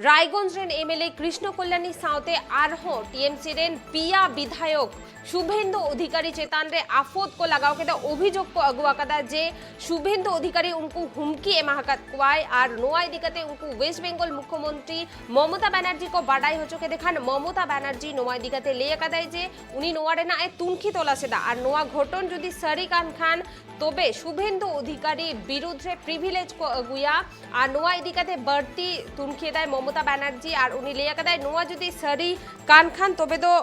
ᱨᱟᱭᱜᱚᱸᱡᱽ ᱨᱮᱱ ᱮᱢᱮᱞᱮ ᱠᱨᱤᱥᱱᱚ ᱠᱚᱞᱞᱟᱱᱤ ᱥᱟᱶᱛᱮ ᱟᱨᱦᱚᱸ ᱴᱤᱮᱢᱥᱤ ᱨᱮᱱ ᱯᱮᱭᱟ ᱵᱤᱫᱷᱟᱭᱚᱠ ᱥᱩᱵᱷᱮᱱᱫᱩ ᱚᱫᱷᱤᱠᱟᱨᱤ ᱪᱮᱛᱟᱱ ᱨᱮ ᱟᱯᱷᱚᱫ ᱠᱚ ᱞᱟᱜᱟᱣ ᱠᱮᱫᱟ, ᱚᱵᱷᱤᱡᱳᱜᱽ ᱠᱚ ᱟᱹᱜᱩ ᱟᱠᱟᱫᱟ ᱡᱮ ᱥᱩᱵᱷᱮᱱᱫᱩ ᱚᱫᱷᱤᱠᱟᱨᱤ ᱩᱱᱠᱩ ᱦᱩᱢᱠᱤ ᱮᱢᱟ ᱟᱠᱟᱫ ᱠᱚᱣᱟᱭ᱾ ᱟᱨ ᱱᱚᱣᱟ ᱤᱫᱤ ᱠᱟᱛᱮ ᱩᱱᱠᱩ ᱣᱮᱥᱴ ᱵᱮᱝᱜᱚᱞ ᱢᱩᱠᱷᱭᱚᱢᱚᱱᱛᱨᱤ ᱢᱚᱢᱚᱛᱟ ᱵᱟᱱᱟᱨᱡᱤ ᱠᱚ ᱵᱟᱰᱟᱭ ᱦᱚᱪᱚ ᱠᱮᱫᱮ ᱠᱷᱟᱱ, ᱢᱚᱢᱚᱛᱟ ᱵᱟᱱᱟᱨᱡᱤ ᱱᱚᱣᱟ ᱤᱫᱤ ᱠᱟᱛᱮ ᱞᱟᱹᱭ ᱟᱠᱟᱫᱟᱭ ᱡᱮ ᱩᱱᱤ ᱱᱚᱣᱟ ᱨᱮᱱᱟᱜ ᱮ ᱛᱩᱱᱠᱷᱤ ᱛᱚᱞᱟᱥ ᱮᱫᱟ᱾ ᱟᱨ ᱱᱚᱣᱟ ᱜᱷᱚᱴᱚᱱ ᱡᱩᱫᱤ ᱥᱟᱹᱨᱤ ᱠᱟᱱ ᱠᱷᱟᱱ, ᱛᱚᱵᱮ ᱥᱩᱵᱷᱮᱱᱫᱩ ᱚᱫᱷᱤᱠᱟᱨᱤ ᱵᱤᱨᱩᱫᱷ ᱨᱮ ᱯᱨᱤᱵᱷᱤᱞᱮᱡᱽ ᱠᱚ ᱟᱹᱜᱩᱭᱟ᱾ ᱟᱨ ᱱᱚᱣᱟ ᱤᱫᱤ ᱠᱟᱛᱮ ᱵᱟᱹᱲᱛᱤ ᱛᱩᱱᱠᱷᱤ ᱮᱫᱟᱭ ᱢᱚᱢᱚᱛᱟ ᱵᱟᱱᱟᱨᱡᱤ᱾ ᱟᱨ ᱩᱱᱤ ᱞᱟᱹᱭ ᱟᱠᱟᱫᱟᱭ, ᱱᱚᱣᱟ ᱡᱩᱫᱤ ᱥᱟᱹᱨᱤ ᱠᱟᱱ ᱠᱷᱟᱱ, ᱛᱚᱵᱮ ᱫᱚ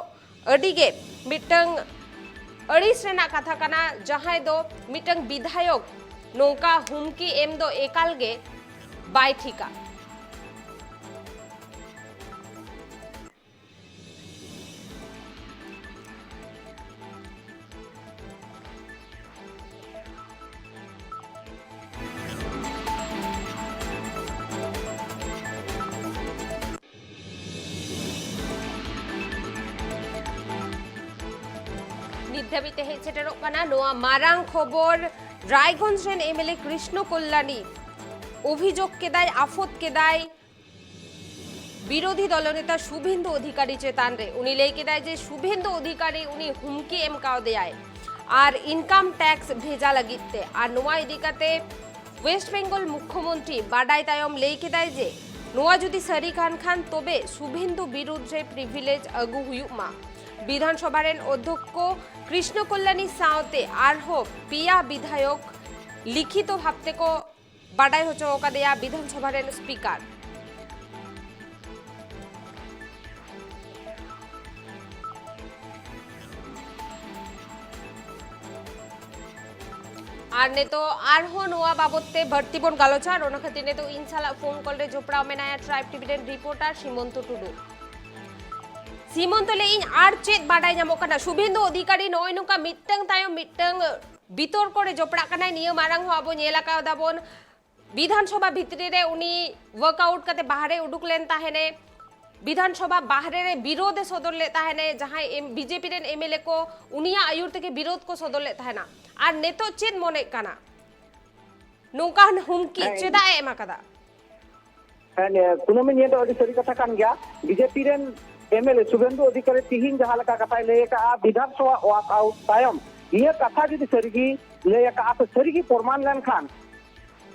ᱟᱹᱰᱤ ᱜᱮ ᱢᱤᱫᱴᱟᱝ ᱟᱹᱲᱤᱥ ᱨᱮᱱᱟᱜ ᱠᱟᱛᱷᱟ ᱠᱟᱱᱟ, ᱡᱟᱦᱟᱸᱭ ᱫᱚ ᱢᱤᱫᱴᱟᱝ ᱵᱤᱫᱷᱟᱭᱚᱠ ᱱᱚᱝᱠᱟ ᱦᱩᱢᱠᱤ ᱮᱢ ᱫᱚ ᱮᱠᱟᱞ ᱜᱮ ᱵᱟᱭ ᱴᱷᱤᱠᱟ᱾ ᱱᱤᱛ ᱫᱷᱟᱹᱵᱤᱡ ᱛᱮ ᱦᱮᱡ ᱥᱮᱴᱮᱨᱚᱜ ᱠᱟᱱᱟ ᱱᱚᱣᱟ ᱢᱟᱨᱟᱝ ᱠᱷᱚᱵᱚᱨ᱾ ᱨᱟᱭᱜᱚᱸᱡᱽ ᱨᱮᱱ ᱮᱢᱮᱞᱮ ᱠᱨᱤᱥᱱᱚ ᱠᱚᱞᱞᱟᱱᱤ ᱚᱵᱷᱤᱡᱳᱜᱽ ᱠᱮᱫᱟᱭ, ᱟᱯᱷᱚᱛ ᱠᱮᱫᱟᱭ ᱵᱤᱨᱳᱫᱷᱤ ᱫᱚᱞ ᱱᱮᱛᱟ ᱥᱩᱵᱷᱮᱱᱫᱩ ᱚᱫᱷᱤᱠᱟᱨᱤ ᱪᱮᱛᱟᱱ ᱨᱮ᱾ ᱩᱱᱤ ᱞᱟᱹᱭ ᱠᱮᱫᱟᱭ ᱡᱮ ᱥᱩᱵᱷᱮᱱᱫᱩ ᱚᱫᱷᱤᱠᱟᱨᱤ ᱩᱱᱤ ᱦᱩᱢᱠᱤ ᱮᱢ ᱠᱟᱣᱫᱮᱭᱟᱭ ᱟᱨ ᱤᱱᱠᱟᱢ ᱴᱮᱠᱥ ᱵᱷᱮᱡᱟ ᱞᱟᱹᱜᱤᱫ ᱛᱮ᱾ ᱟᱨ ᱱᱚᱣᱟ ᱤᱫᱤ ᱠᱟᱛᱮ ᱳᱭᱮᱥᱴ ᱵᱮᱝᱜᱚᱞ ᱢᱩᱠᱷᱭᱚᱢᱚᱱᱛᱨᱤ ᱵᱟᱰᱟᱭ ᱛᱟᱭᱚᱢ ᱞᱟᱹᱭ ᱠᱮᱫᱟᱭ ᱡᱮ ᱱᱚᱣᱟ ᱡᱩᱫᱤ ᱥᱟᱹᱨᱤ ᱠᱟᱱ ᱠᱷᱟᱱ, ᱛᱚᱵᱮ ᱥᱩᱵᱷᱮᱱᱫᱩ ᱵᱤᱨᱩᱫᱷ ᱨᱮ ᱯᱨᱤᱵᱷᱤᱞᱮᱡᱽ ᱟᱹᱜᱩ ᱦᱩᱭᱩᱜ ᱢᱟ᱾ ᱵᱤᱫᱷᱟᱱ ᱥᱚᱵᱷᱟ ᱨᱮᱱ ᱚᱫᱷᱭᱚᱠᱠᱷᱚ ᱠᱨᱤᱥᱱᱚ ᱠᱚᱞᱞᱟᱱᱤ ᱥᱟᱶᱛᱮ ᱟᱨᱦᱚᱸ ᱯᱮᱭᱟ ᱵᱤᱫᱷᱟᱭᱚᱠ ᱞᱤᱠᱷᱤᱛᱚ ᱵᱷᱟᱵᱽ ᱛᱮᱠᱚ ᱵᱟᱰᱟᱭ ᱦᱚᱪᱚ ᱟᱠᱟᱫᱮᱭᱟ ᱵᱤᱫᱷᱟᱱ ᱥᱚᱵᱷᱟ ᱨᱮᱱ ᱥᱯᱤᱠᱟᱨ᱾ ᱟᱨ ᱱᱤᱛᱚᱜ ᱟᱨᱦᱚᱸ ᱱᱚᱣᱟ ᱵᱟᱵᱚᱛ ᱛᱮ ᱵᱟᱹᱲᱛᱤ ᱵᱚᱱ ᱜᱟᱞᱚᱪᱟ, ᱟᱨ ᱚᱱᱟ ᱠᱷᱟᱹᱛᱤᱨ ᱱᱤᱛᱚᱜ ᱤᱧ ᱥᱟᱞᱟᱜ ᱯᱷᱳᱱ ᱠᱚᱞ ᱨᱮ ᱡᱚᱯᱲᱟᱣ ᱢᱮᱱᱟᱭᱟ ᱴᱨᱟᱭᱤᱵᱽ ᱴᱤᱵᱷᱤ ᱨᱮᱱ ᱨᱤᱯᱳᱨᱴᱟᱨ ᱥᱤᱢᱚᱱᱛᱚ ᱴᱩᱰᱩ᱾ ᱥᱤᱢᱚᱱᱛᱚ, ᱞᱟᱹᱭ ᱤᱧ, ᱟᱨ ᱪᱮᱫ ᱵᱟᱰᱟᱭ ᱧᱟᱢᱚᱜ ᱠᱟᱱᱟ? ᱥᱩᱵᱷᱮᱱᱫᱩ ᱚᱫᱷᱤᱠᱟᱨᱤ ᱱᱚᱜᱼᱚᱭ ᱱᱚᱝᱠᱟ ᱢᱤᱫᱴᱟᱝ ᱛᱟᱭᱚᱢ ᱢᱤᱫᱴᱟᱝ ᱵᱤᱛᱚᱨᱠᱚ ᱨᱮ ᱡᱚᱯᱲᱟᱜ ᱠᱟᱱᱟᱭ᱾ ᱱᱤᱭᱟᱹ ᱢᱟᱲᱟᱝ ᱦᱚᱸ ᱟᱵᱚ ᱧᱮᱞ ᱟᱠᱟᱫᱟ ᱵᱚᱱ, ᱵᱤᱫᱷᱟᱱ ᱥᱚᱵᱷᱟ ᱵᱷᱤᱛᱨᱤ ᱨᱮ ᱩᱱᱤ ᱣᱟᱠᱟᱣᱩᱴ ᱠᱟᱛᱮ ᱵᱟᱦᱨᱮ ᱩᱰᱩᱠ ᱞᱮᱱ ᱛᱟᱦᱮᱱᱮ᱾ ᱵᱤᱫᱷᱟᱱ ᱥᱚᱵᱷᱟ ᱵᱟᱦᱨᱮ ᱨᱮ ᱵᱤᱨᱳᱫᱷ ᱮ ᱥᱚᱫᱚᱨ ᱞᱮᱫ ᱛᱟᱦᱮᱱᱮ, ᱡᱟᱦᱟᱸᱭ ᱮᱢ-, ᱵᱤᱡᱮᱯᱤ ᱨᱮᱱ ᱮᱢᱮᱞᱮ ᱠᱚ ᱩᱱᱤᱭᱟᱜ ᱟᱹᱭᱩᱨ ᱛᱮᱜᱮ ᱵᱤᱨᱳᱫᱷ ᱠᱚ ᱥᱚᱫᱚᱨ ᱞᱮᱫ ᱛᱟᱦᱮᱱᱟ᱾ ᱟᱨ ᱱᱤᱛᱚᱜ ᱪᱮᱫ ᱢᱚᱱᱮᱜ ᱠᱟᱱᱟ? ᱱᱚᱝᱠᱟᱱ ᱦᱩᱢᱠᱤ ᱦᱮᱸ᱾ ᱪᱮᱫᱟᱜ ᱮ ᱮᱢ ᱟᱠᱟᱫᱟ? ᱦᱮᱸ, ᱱᱤᱭᱟᱹ ᱠᱩᱱᱟᱹᱢᱤ, ᱱᱤᱭᱟᱹ ᱫᱚ ᱟᱹᱰᱤ ᱥᱟᱹᱨᱤ ᱠᱟᱛᱷᱟ ᱠᱟᱱ ᱜᱮᱭᱟ᱾ ᱵᱤᱡᱮᱯᱤ ᱨᱮᱱ ᱮᱢᱮᱞᱮ ᱥᱩᱵᱷᱮᱱᱫᱩ ᱚᱫᱷᱤᱠᱟᱨᱤ ᱛᱤᱦᱤᱧ ᱡᱟᱦᱟᱸ ᱞᱮᱠᱟ ᱠᱟᱛᱷᱟᱭ ᱞᱟᱹᱭ ᱟᱠᱟᱫᱼᱟ, ᱵᱤᱫᱷᱟᱱ ᱥᱚᱵᱷᱟ ᱣᱟᱠ ᱟᱣᱩᱴ ᱛᱟᱭᱚᱢ ᱱᱤᱭᱟᱹ ᱠᱟᱛᱷᱟ ᱡᱩᱫᱤ ᱥᱟᱹᱨᱤᱜᱮ ᱞᱟᱹᱭ ᱟᱠᱟᱫᱼᱟ ᱥᱮ ᱥᱟᱹᱨᱤᱜᱮ ᱯᱨᱚᱢᱟᱱ ᱞᱮᱱᱠᱷᱟᱱ,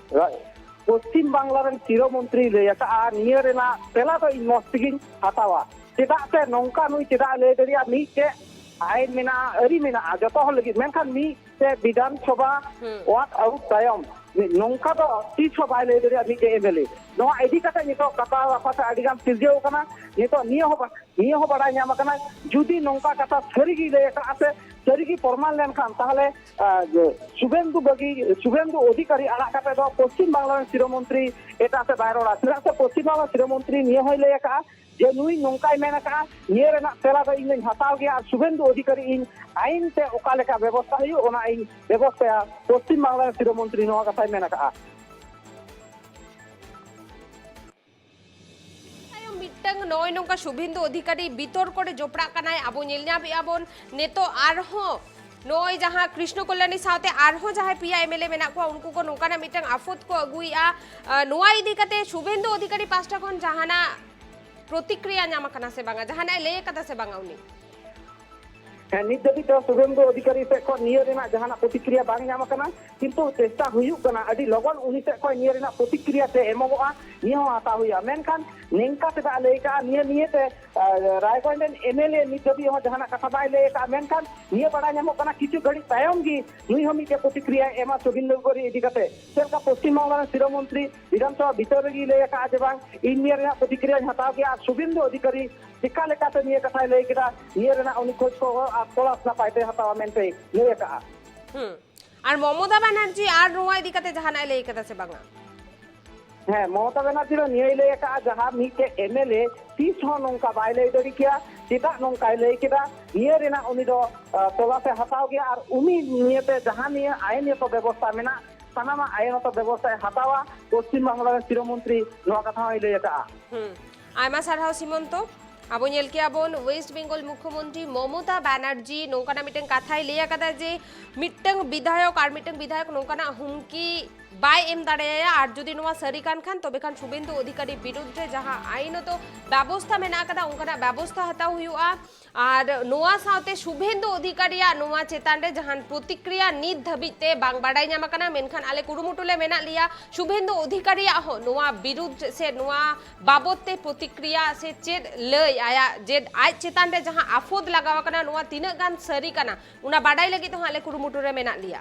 ᱯᱚᱥᱪᱤᱢ ᱵᱟᱝᱞᱟ ᱨᱮᱱ ᱥᱤᱨᱟᱹ ᱢᱚᱱᱛᱨᱤᱭ ᱞᱟᱹᱭ ᱟᱠᱟᱫᱼᱟ, ᱱᱤᱭᱟᱹ ᱨᱮᱱᱟᱜ ᱛᱮᱞᱟ ᱫᱚ ᱤᱧ ᱢᱚᱸᱡᱽ ᱛᱮᱜᱤᱧ ᱦᱟᱛᱟᱣᱟ᱾ ᱪᱮᱫᱟᱜ ᱥᱮ ᱱᱚᱝᱠᱟ ᱱᱩᱭ ᱪᱮᱫᱟᱜ ᱮ ᱞᱟᱹᱭ ᱫᱟᱲᱮᱭᱟᱜᱼᱟ? ᱢᱤᱫᱴᱮᱡ ᱟᱭᱤᱱ ᱢᱮᱱᱟᱜᱼᱟ, ᱟᱹᱨᱤ ᱢᱮᱱᱟᱜᱼᱟ ᱡᱚᱛᱚ ᱦᱚᱲ ᱞᱟᱹᱜᱤᱫ, ᱢᱮᱱᱠᱷᱟᱱ ᱢᱤᱫ ᱥᱮ ᱵᱤᱫᱷᱟᱱ ᱥᱚᱵᱷᱟ ᱦᱩᱸ᱾ ᱣᱟᱠ ᱟᱣᱩᱴ ᱛᱟᱭᱚᱢ ᱢᱤᱫ ᱱᱚᱝᱠᱟ ᱫᱚ ᱛᱤᱥ ᱦᱚᱸ ᱵᱟᱭ ᱞᱟᱹᱭ ᱫᱟᱲᱮᱭᱟᱜᱼᱟ ᱢᱤᱫᱴᱮᱡ ᱮᱢᱮᱞᱮ᱾ ᱱᱚᱣᱟ ᱤᱫᱤ ᱠᱟᱛᱮ ᱱᱤᱛᱚᱜ ᱠᱟᱛᱷᱟ ᱨᱟᱯᱷᱟ ᱥᱮ ᱟᱹᱰᱤ ᱜᱟᱱ ᱥᱤᱨᱡᱟᱹᱣ ᱠᱟᱱᱟ᱾ ᱱᱤᱛᱚᱜ ᱱᱤᱭᱟᱹ ᱦᱚᱸ ᱵᱟ-, ᱱᱤᱭᱟᱹ ᱦᱚᱸ ᱵᱟᱲᱟᱭ ᱧᱟᱢ ᱟᱠᱟᱱᱟ, ᱡᱩᱫᱤ ᱱᱚᱝᱠᱟ ᱠᱟᱛᱷᱟ ᱥᱟᱹᱨᱤ ᱜᱮᱭ ᱞᱟᱹᱭ ᱟᱠᱟᱫᱼᱟ ᱥᱮ ᱥᱟᱹᱨᱤ ᱜᱮ ᱯᱨᱚᱢᱟᱱ ᱞᱮᱱᱠᱷᱟᱱ, ᱛᱟᱦᱚᱞᱮ, ᱟᱸ, ᱡᱮ ᱥᱩᱵᱷᱮᱱᱫᱩ ᱵᱟᱹᱜᱤ, ᱥᱩᱵᱷᱮᱱᱫᱩ ᱚᱫᱷᱤᱠᱟᱨᱤ ᱟᱲᱟᱜ ᱠᱟᱛᱮ ᱫᱚ ᱯᱚᱥᱪᱤᱢ ᱵᱟᱝᱞᱟ ᱨᱮᱱ ᱥᱤᱨᱟᱹ ᱢᱚᱱᱛᱨᱤ ᱮᱴᱟᱜ ᱥᱮᱫ ᱵᱟᱭ ᱨᱚᱲᱟ᱾ ᱪᱮᱫᱟᱜ ᱥᱮ ᱯᱚᱥᱪᱤᱢ ᱵᱟᱝᱞᱟ ᱥᱤᱨᱟᱹ ᱢᱚᱱᱛᱨᱤ ᱱᱤᱭᱟᱹ ᱦᱚᱸᱭ ᱞᱟᱹᱭ ᱟᱠᱟᱫᱼᱟ ᱡᱮ ᱱᱩᱭ ᱱᱚᱝᱠᱟᱭ ᱢᱮᱱ ᱟᱠᱟᱫᱼᱟ, ᱱᱤᱭᱟᱹ ᱨᱮᱱᱟᱜ ᱛᱮᱞᱟ ᱫᱚ ᱤᱧ ᱫᱚᱧ ᱦᱟᱛᱟᱣ ᱜᱮᱭᱟ ᱟᱨ ᱥᱩᱵᱷᱮᱱᱫᱩ ᱚᱫᱷᱤᱠᱟᱨᱤ ᱤᱧ ᱟᱭᱤᱱ ᱛᱮ ᱚᱠᱟ ᱞᱮᱠᱟ ᱵᱮᱵᱚᱥᱛᱷᱟ ᱦᱩᱭᱩᱜ, ᱚᱱᱟ ᱤᱧ ᱵᱮᱵᱚᱥᱛᱷᱟᱭᱟ᱾ ᱯᱚᱥᱪᱤᱢ ᱵᱟᱝᱞᱟ ᱨᱮᱱ ᱥᱤᱨᱟᱹ ᱢᱚᱱᱛᱨᱤ ᱱᱚᱣᱟ ᱠᱟᱛᱷᱟᱭ ᱢᱮᱱ ᱟᱠᱟᱫᱼᱟ᱾ ᱛᱟᱭᱚᱢ ᱢᱤᱫ ᱢᱤᱫᱴᱟᱝ ᱱᱚᱜᱼᱚᱭ ᱱᱚᱝᱠᱟ ᱥᱩᱵᱷᱮᱱᱫᱩ ᱚᱫᱷᱤᱠᱟᱨᱤ ᱵᱤᱛᱚᱨᱠᱚ ᱨᱮ ᱡᱚᱯᱲᱟᱜ ᱠᱟᱱᱟᱭ, ᱟᱵᱚ ᱧᱮᱞ ᱧᱟᱢᱮᱫᱼᱟ ᱵᱚᱱ ᱱᱤᱛᱚᱜ ᱟᱨᱦᱚᱸ ᱱᱚᱜᱼᱚᱭ ᱡᱟᱦᱟᱸ ᱠᱨᱤᱥᱱᱚ ᱠᱚᱞᱭᱟᱱᱤ ᱥᱟᱶᱛᱮ ᱟᱨᱦᱚᱸ ᱡᱟᱦᱟᱸᱭ ᱯᱮᱭᱟ ᱮᱢᱮᱞᱮ ᱢᱮᱱᱟᱜ ᱠᱚᱣᱟ, ᱩᱱᱠᱩ ᱠᱚ ᱱᱚᱝᱠᱟᱱᱟᱜ ᱢᱤᱫᱴᱟᱝ ᱟᱯᱷᱚᱛ ᱠᱚ ᱟᱹᱜᱩᱭᱮᱫᱼᱟ᱾ ᱟᱸ, ᱱᱚᱣᱟ ᱤᱫᱤ ᱠᱟᱛᱮ ᱥᱩᱵᱷᱮᱱᱫᱩ ᱚᱫᱷᱤᱠᱟᱨᱤ ᱯᱟᱦᱴᱟ ᱠᱷᱚᱱ ᱡᱟᱦᱟᱱᱟᱜ ᱯᱨᱚᱛᱤᱠᱨᱤᱭᱟ ᱧᱟᱢ ᱟᱠᱟᱱᱟ ᱥᱮ ᱵᱟᱝᱟ? ᱡᱟᱦᱟᱱᱟᱜ ᱮ ᱞᱟᱹᱭ ᱟᱠᱟᱫᱟ ᱥᱮ ᱵᱟᱝᱟ ᱩᱱᱤ? ᱦᱮᱸ, ᱱᱤᱛ ᱫᱷᱟᱹᱵᱤᱡ ᱛᱮ ᱥᱩᱵᱷᱮᱱᱫᱩ ᱚᱫᱷᱤᱠᱟᱨᱤ ᱥᱮᱫ ᱠᱷᱚᱱ ᱱᱤᱭᱟᱹ ᱨᱮᱱᱟᱜ ᱡᱟᱦᱟᱱᱟᱜ ᱯᱨᱚᱛᱤᱠᱨᱤᱭᱟ ᱵᱟᱝ ᱧᱟᱢ ᱟᱠᱟᱱᱟ, ᱠᱤᱱᱛᱩ ᱪᱮᱥᱴᱟ ᱦᱩᱭᱩᱜ ᱠᱟᱱᱟ ᱟᱹᱰᱤ ᱞᱚᱜᱚᱱ ᱩᱱᱤ ᱥᱮᱫ ᱠᱷᱚᱱ ᱱᱤᱭᱟᱹ ᱨᱮᱱᱟᱜ ᱯᱨᱚᱛᱤᱠᱨᱤᱭᱟ ᱥᱮ ᱮᱢᱚᱜᱚᱜᱼᱟ, ᱱᱤᱭᱟᱹ ᱦᱚᱸ ᱦᱟᱛᱟᱣ ᱦᱩᱭᱩᱜᱼᱟ᱾ ᱢᱮᱱᱠᱷᱟᱱ ᱱᱤᱝᱠᱟ ᱪᱮᱫᱟᱜ ᱞᱟᱹᱭ ᱠᱟᱜᱼᱟ, ᱱᱤᱭᱟᱹ ᱱᱤᱭᱟᱹᱛᱮ, ᱟᱸ, ᱨᱟᱭᱜᱚᱸᱡᱽ ᱨᱮᱱ ᱮᱢᱮᱞᱮ ᱱᱤᱛ ᱫᱷᱟᱹᱵᱤᱡ ᱦᱚᱸ ᱡᱟᱦᱟᱱᱟᱜ ᱠᱟᱛᱷᱟ ᱵᱟᱭ ᱞᱟᱹᱭ ᱟᱠᱟᱫᱼᱟ᱾ ᱢᱮᱱᱠᱷᱟᱱ ᱱᱤᱭᱟᱹ ᱵᱟᱲᱟᱭ ᱧᱟᱢᱚᱜ ᱠᱟᱱᱟ, ᱠᱤᱪᱷᱩ ᱜᱷᱟᱹᱲᱤᱡ ᱛᱟᱭᱚᱢ ᱜᱮ ᱱᱩᱭ ᱦᱚᱸ ᱢᱤᱫᱴᱮᱱ ᱯᱨᱚᱛᱤᱠᱨᱤᱭᱟᱭ ᱮᱢᱟ ᱥᱩᱵᱷᱮᱱᱫᱩ ᱚᱫᱷᱤᱠᱟᱨᱤ ᱤᱫᱤ ᱠᱟᱛᱮ᱾ ᱪᱮᱫ ᱞᱮᱠᱟ ᱯᱚᱥᱪᱤᱢ ᱵᱟᱝᱞᱟ ᱨᱮᱱ ᱥᱤᱨᱟᱹ ᱢᱚᱱᱛᱨᱤ ᱵᱤᱫᱷᱟᱱᱥᱚᱵᱷᱟ ᱵᱷᱤᱛᱟᱹᱨ ᱨᱮᱜᱮᱭ ᱞᱟᱹᱭ ᱟᱠᱟᱫᱼᱟ ᱡᱮ, "ᱵᱟᱝ, ᱤᱧ ᱱᱤᱭᱟᱹ ᱨᱮᱱᱟᱜ ᱯᱨᱚᱛᱤᱠᱨᱤᱭᱟᱧ ᱦᱟᱛᱟᱣ ᱜᱮᱭᱟ", ᱟᱨ ᱥᱩᱵᱷᱮᱱᱫᱩ ᱚᱫᱷᱤᱠᱟᱨᱤ ᱪᱮᱠᱟ ᱞᱮᱠᱟᱛᱮ ᱱᱤᱭᱟᱹ ᱠᱟᱛᱷᱟᱭ ᱞᱟᱹᱭ ᱠᱮᱫᱟ, ᱱᱤᱭᱟᱹ ᱨᱮᱱᱟᱜ ᱩᱱᱤ ᱠᱷᱳᱡᱽ ᱠᱷᱚᱵᱚᱨ ᱟᱨ ᱛᱚᱞᱟᱥ ᱱᱟᱯᱟᱭ ᱛᱮ ᱦᱟᱛᱟᱣᱟ ᱢᱮᱱᱛᱮᱭ ᱞᱟᱹᱭ ᱟᱠᱟᱫᱼᱟ᱾ ᱦᱩᱸ᱾ ᱟᱨ ᱢᱚᱢᱚᱛᱟ ᱵᱟᱱᱟᱨᱡᱤ ᱟᱨ ᱱᱚᱣᱟ ᱤᱫᱤ ᱠᱟᱛᱮ ᱡᱟᱦᱟᱱᱟᱜ ᱮ ᱞᱟᱹᱭ ᱠᱟᱫᱟ ᱥᱮ ᱵᱟᱝᱟ? ᱦᱮᱸ, ᱢᱚᱢᱚᱛᱟ ᱵᱟᱱᱟᱨᱡᱤ ᱫᱚ ᱱᱤᱭᱟᱹᱭ ᱞᱟᱹᱭ ᱟᱠᱟᱫᱼᱟ, ᱡᱟᱦᱟᱸ ᱢᱤᱫᱴᱮᱡ ᱮᱢᱮᱞᱮ ᱛᱤᱥ ᱦᱚᱸ ᱱᱚᱝᱠᱟ ᱵᱟᱭ ᱞᱟᱹᱭ ᱫᱟᱲᱮ ᱠᱮᱭᱟ, ᱪᱮᱫᱟᱜ ᱱᱚᱝᱠᱟᱭ ᱞᱟᱹᱭ ᱠᱮᱫᱟ, ᱱᱤᱭᱟᱹ ᱨᱮᱱᱟᱜ ᱩᱱᱤ ᱫᱚ, ᱟᱸ, ᱛᱚᱞᱟᱥ ᱮ ᱦᱟᱛᱟᱣ ᱜᱮᱭᱟ ᱟᱨ ᱩᱱᱤ ᱱᱤᱭᱟᱹᱛᱮ ᱡᱟᱦᱟᱸ ᱱᱤᱭᱟᱹ ᱟᱭᱤᱱ ᱵᱮᱵᱚᱥᱛᱷᱟ ᱢᱮᱱᱟᱜ, ᱥᱟᱱᱟᱢᱟᱜ ᱟᱭᱤᱱ ᱵᱮᱵᱚᱥᱛᱷᱟᱭ ᱦᱟᱛᱟᱣᱟ ᱯᱚᱥᱪᱤᱢ ᱵᱟᱝᱞᱟ ᱨᱮᱱ ᱥᱤᱨᱟᱹ ᱢᱚᱱᱛᱨᱤ ᱱᱚᱣᱟ ᱠᱟᱛᱷᱟ ᱦᱚᱸᱭ ᱞᱟᱹᱭ ᱟᱠᱟᱫᱼᱟ᱾ ᱦᱩᱸ᱾ ᱟᱭᱢᱟ ᱥᱟᱨᱦᱟᱣ ᱥᱤᱢᱚᱱᱛᱚ᱾ ᱟᱵᱚ ᱧᱮᱞ ᱠᱮᱜᱼᱟ ᱵᱚᱱ ᱳᱭᱮᱥᱴ ᱵᱮᱝᱜᱚᱞ ᱢᱩᱠᱷᱭᱚᱢᱚᱱᱛᱨᱤ ᱢᱚᱢᱚᱛᱟ ᱵᱟᱱᱟᱨᱡᱤ ᱱᱚᱝᱠᱟᱱᱟᱜ ᱢᱤᱫᱴᱟᱝ ᱠᱟᱛᱷᱟᱭ ᱞᱟᱹᱭ ᱟᱠᱟᱫᱟ ᱡᱮ ᱢᱤᱫᱴᱟᱝ ᱵᱤᱫᱷᱟᱭᱚᱠ ᱟᱨ ᱢᱤᱫᱴᱟᱝ ᱵᱤᱫᱷᱟᱭᱚᱠ ᱱᱚᱝᱠᱟᱱᱟᱜ ᱦᱩᱢᱠᱤ ᱵᱟᱭ ᱮᱢ ᱫᱟᱲᱮᱭᱟᱭᱟ, ᱟᱨ ᱡᱩᱫᱤ ᱱᱚᱣᱟ ᱥᱟᱹᱨᱤ ᱠᱟᱱ ᱠᱷᱟᱱ ᱛᱚᱵᱮ ᱠᱷᱟᱱ ᱥᱩᱵᱷᱮᱱᱫᱩ ᱚᱫᱷᱤᱠᱟᱨᱤ ᱵᱤᱨᱩᱫᱷ ᱨᱮ ᱡᱟᱦᱟᱸ ᱟᱭᱤᱱᱚᱛᱚ ᱵᱮᱵᱚᱥᱛᱷᱟ ᱢᱮᱱᱟᱜ ᱟᱠᱟᱫᱟ ᱚᱱᱠᱟᱱᱟᱜ ᱵᱮᱵᱚᱥᱛᱷᱟ ᱦᱟᱛᱟᱣ ᱦᱩᱭᱩᱜᱼᱟ᱾ ᱟᱨ ᱱᱚᱣᱟ ᱥᱟᱶᱛᱮ ᱥᱩᱵᱷᱮᱱᱫᱩ ᱚᱫᱷᱤᱠᱟᱨᱤᱭᱟᱜ ᱱᱚᱣᱟ ᱪᱮᱛᱟᱱ ᱨᱮ ᱡᱟᱦᱟᱱ ᱯᱨᱚᱛᱤᱠᱨᱤᱭᱟ ᱱᱤᱛ ᱫᱷᱟᱹᱵᱤᱡ ᱛᱮ ᱵᱟᱝ ᱵᱟᱰᱟᱭ ᱧᱟᱢ ᱟᱠᱟᱱᱟ, ᱢᱮᱱᱠᱷᱟᱱ ᱟᱞᱮ ᱠᱩᱨᱩᱢᱩᱴᱩ ᱞᱮ ᱢᱮᱱᱟᱜ ᱞᱮᱭᱟ ᱥᱩᱵᱷᱮᱱᱫᱩ ᱚᱫᱷᱤᱠᱟᱨᱤᱭᱟᱜ ᱦᱚᱸ ᱱᱚᱣᱟ ᱵᱤᱨᱩᱫᱷ ᱥᱮ ᱱᱚᱣᱟ ᱵᱟᱵᱚᱛ ᱛᱮ ᱯᱨᱚᱛᱤᱠᱨᱤᱭᱟ ᱥᱮ ᱪᱮᱫ ᱞᱟᱹᱭ ᱟᱭᱟᱜ ᱡᱮ ᱟᱡ ᱪᱮᱛᱟᱱ ᱨᱮ ᱡᱟᱦᱟᱸ ᱟᱯᱷᱚᱫ ᱞᱟᱜᱟᱣ ᱟᱠᱟᱱᱟ ᱱᱚᱣᱟ ᱛᱤᱱᱟᱹᱜ ᱜᱟᱱ ᱥᱟᱹᱨᱤ ᱠᱟᱱᱟ ᱚᱱᱟ ᱵᱟᱰᱟᱭ ᱞᱟᱹᱜᱤᱫ ᱛᱮᱦᱚᱸ ᱟᱞᱮ ᱠᱩᱨᱩᱢᱩᱴᱩ ᱨᱮ ᱢᱮᱱᱟᱜ ᱞᱮᱭᱟ᱾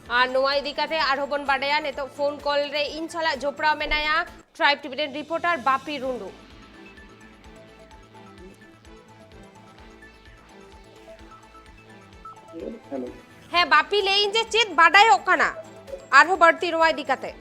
ᱟᱨ ᱱᱚᱣᱟ ᱤᱫᱤ ᱠᱟᱛᱮ ᱟᱨᱦᱚᱸ ᱵᱚᱱ ᱵᱟᱰᱟᱭᱟ ᱱᱤᱛᱚᱜ ᱯᱷᱳᱱ ᱠᱚᱞ ᱨᱮ ᱤᱧ ᱥᱟᱞᱟᱜ ᱡᱚᱯᱲᱟᱣ ᱢᱮᱱᱟᱭᱟ ᱴᱨᱟᱭᱤᱵᱽ ᱴᱤᱵᱷᱤ ᱨᱮᱱ ᱨᱤᱯᱳᱨᱴᱟᱨ ᱵᱟᱯᱤ ᱨᱩᱸᱰᱩ᱾ ᱦᱮᱸ ᱵᱟᱯᱤ, ᱞᱟᱹᱭᱟᱹᱧ ᱡᱮ ᱪᱮᱫ ᱵᱟᱰᱟᱭᱚᱜ ᱠᱟᱱᱟ ᱟᱨᱦᱚᱸ ᱵᱟᱹᱲᱛᱤ ᱱᱚᱣᱟ ᱤᱫᱤ ᱠᱟᱛᱮ?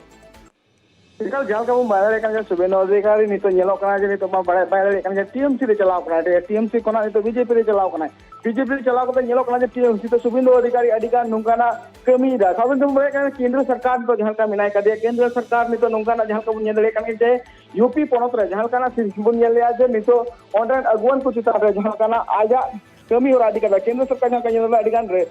ᱮᱠᱟᱞ, ᱡᱟᱦᱟᱸ ᱞᱮᱠᱟ ᱵᱚᱱ ᱵᱟᱲᱟᱭ ᱫᱟᱲᱮᱭᱟᱜ ᱠᱟᱱ ᱜᱮᱭᱟ, ᱥᱩᱵᱷᱮᱱᱫᱩ ᱚᱫᱷᱤᱠᱟᱨᱤ ᱱᱤᱛᱚᱜ ᱧᱮᱞᱚᱜ ᱠᱟᱱᱟ ᱡᱮ ᱱᱤᱛᱚᱜ ᱵᱟᱭ ᱵᱟᱲᱟᱭ ᱫᱟᱲᱮᱭᱟᱜ ᱠᱟᱱ ᱜᱮᱭᱟ, ᱴᱤᱮᱢᱥᱤ ᱨᱮ ᱪᱟᱞᱟᱣ ᱠᱟᱱᱟᱭ, ᱴᱤᱮᱢᱥᱤ ᱠᱷᱚᱱᱟᱜ ᱱᱤᱛᱚᱜ ᱵᱤᱡᱮᱯᱤ ᱨᱮ ᱪᱟᱞᱟᱣ ᱠᱟᱱᱟᱭ᱾ ᱵᱤᱡᱮᱯᱤ ᱨᱮ ᱪᱟᱞᱟᱣ ᱠᱟᱛᱮ ᱧᱮᱞᱚᱜ ᱠᱟᱱᱟ ᱡᱮ ᱴᱤᱮᱢᱥᱤ ᱛᱮ ᱥᱩᱵᱷᱮᱱᱫᱩ ᱚᱫᱷᱤᱠᱟᱨᱤ ᱟᱹᱰᱤ ᱜᱟᱱ ᱱᱚᱝᱠᱟᱱᱟᱜ ᱠᱟᱹᱢᱤᱭᱮᱫᱟ᱾ ᱥᱟᱵᱷᱟᱵᱤᱠ ᱵᱚᱱ ᱵᱟᱲᱟᱭ ᱠᱟᱱᱟ ᱠᱮᱱᱫᱨᱚ ᱥᱚᱨᱠᱟᱨ ᱱᱤᱛᱚᱜ ᱡᱟᱦᱟᱸ ᱞᱮᱠᱟ ᱢᱮᱱᱟᱭ ᱠᱟᱫᱮᱭᱟ, ᱠᱮᱱᱫᱨᱚ ᱥᱚᱨᱠᱟᱨ ᱱᱤᱛᱚᱜ ᱱᱚᱝᱠᱟᱱᱟᱜ ᱡᱟᱦᱟᱸ ᱞᱮᱠᱟ ᱵᱚᱱ ᱧᱮᱞ ᱫᱟᱲᱮᱭᱟᱜ ᱠᱟᱱ ᱜᱮᱭᱟ ᱡᱮ ᱭᱩᱯᱤ ᱯᱚᱱᱚᱛ ᱨᱮ ᱡᱟᱦᱟᱸ ᱞᱮᱠᱟᱱᱟᱜ ᱥᱤ-, ᱵᱚᱱ ᱧᱮᱞ ᱞᱮᱜᱼᱟ ᱡᱮ ᱱᱤᱛᱚᱜ ᱚᱸᱰᱮᱱ ᱟᱹᱜᱩᱣᱟᱹᱱ ᱠᱚ ᱪᱮᱛᱟᱱ ᱨᱮ ᱡᱟᱦᱟᱸ ᱞᱮᱠᱟᱱᱟᱜ ᱟᱡᱟᱜ ᱠᱟᱹᱢᱤ ᱦᱚᱨᱟ ᱤᱫᱤ ᱠᱟᱛᱮ ᱠᱮᱱᱫᱨᱚ ᱥᱚᱨᱠᱟᱨ ᱡᱟᱦᱟᱸ ᱞᱮᱠᱟ ᱧᱮᱞ ᱞᱮᱫᱟ ᱟᱹᱰᱤ ᱜᱟᱱ ᱨᱮ,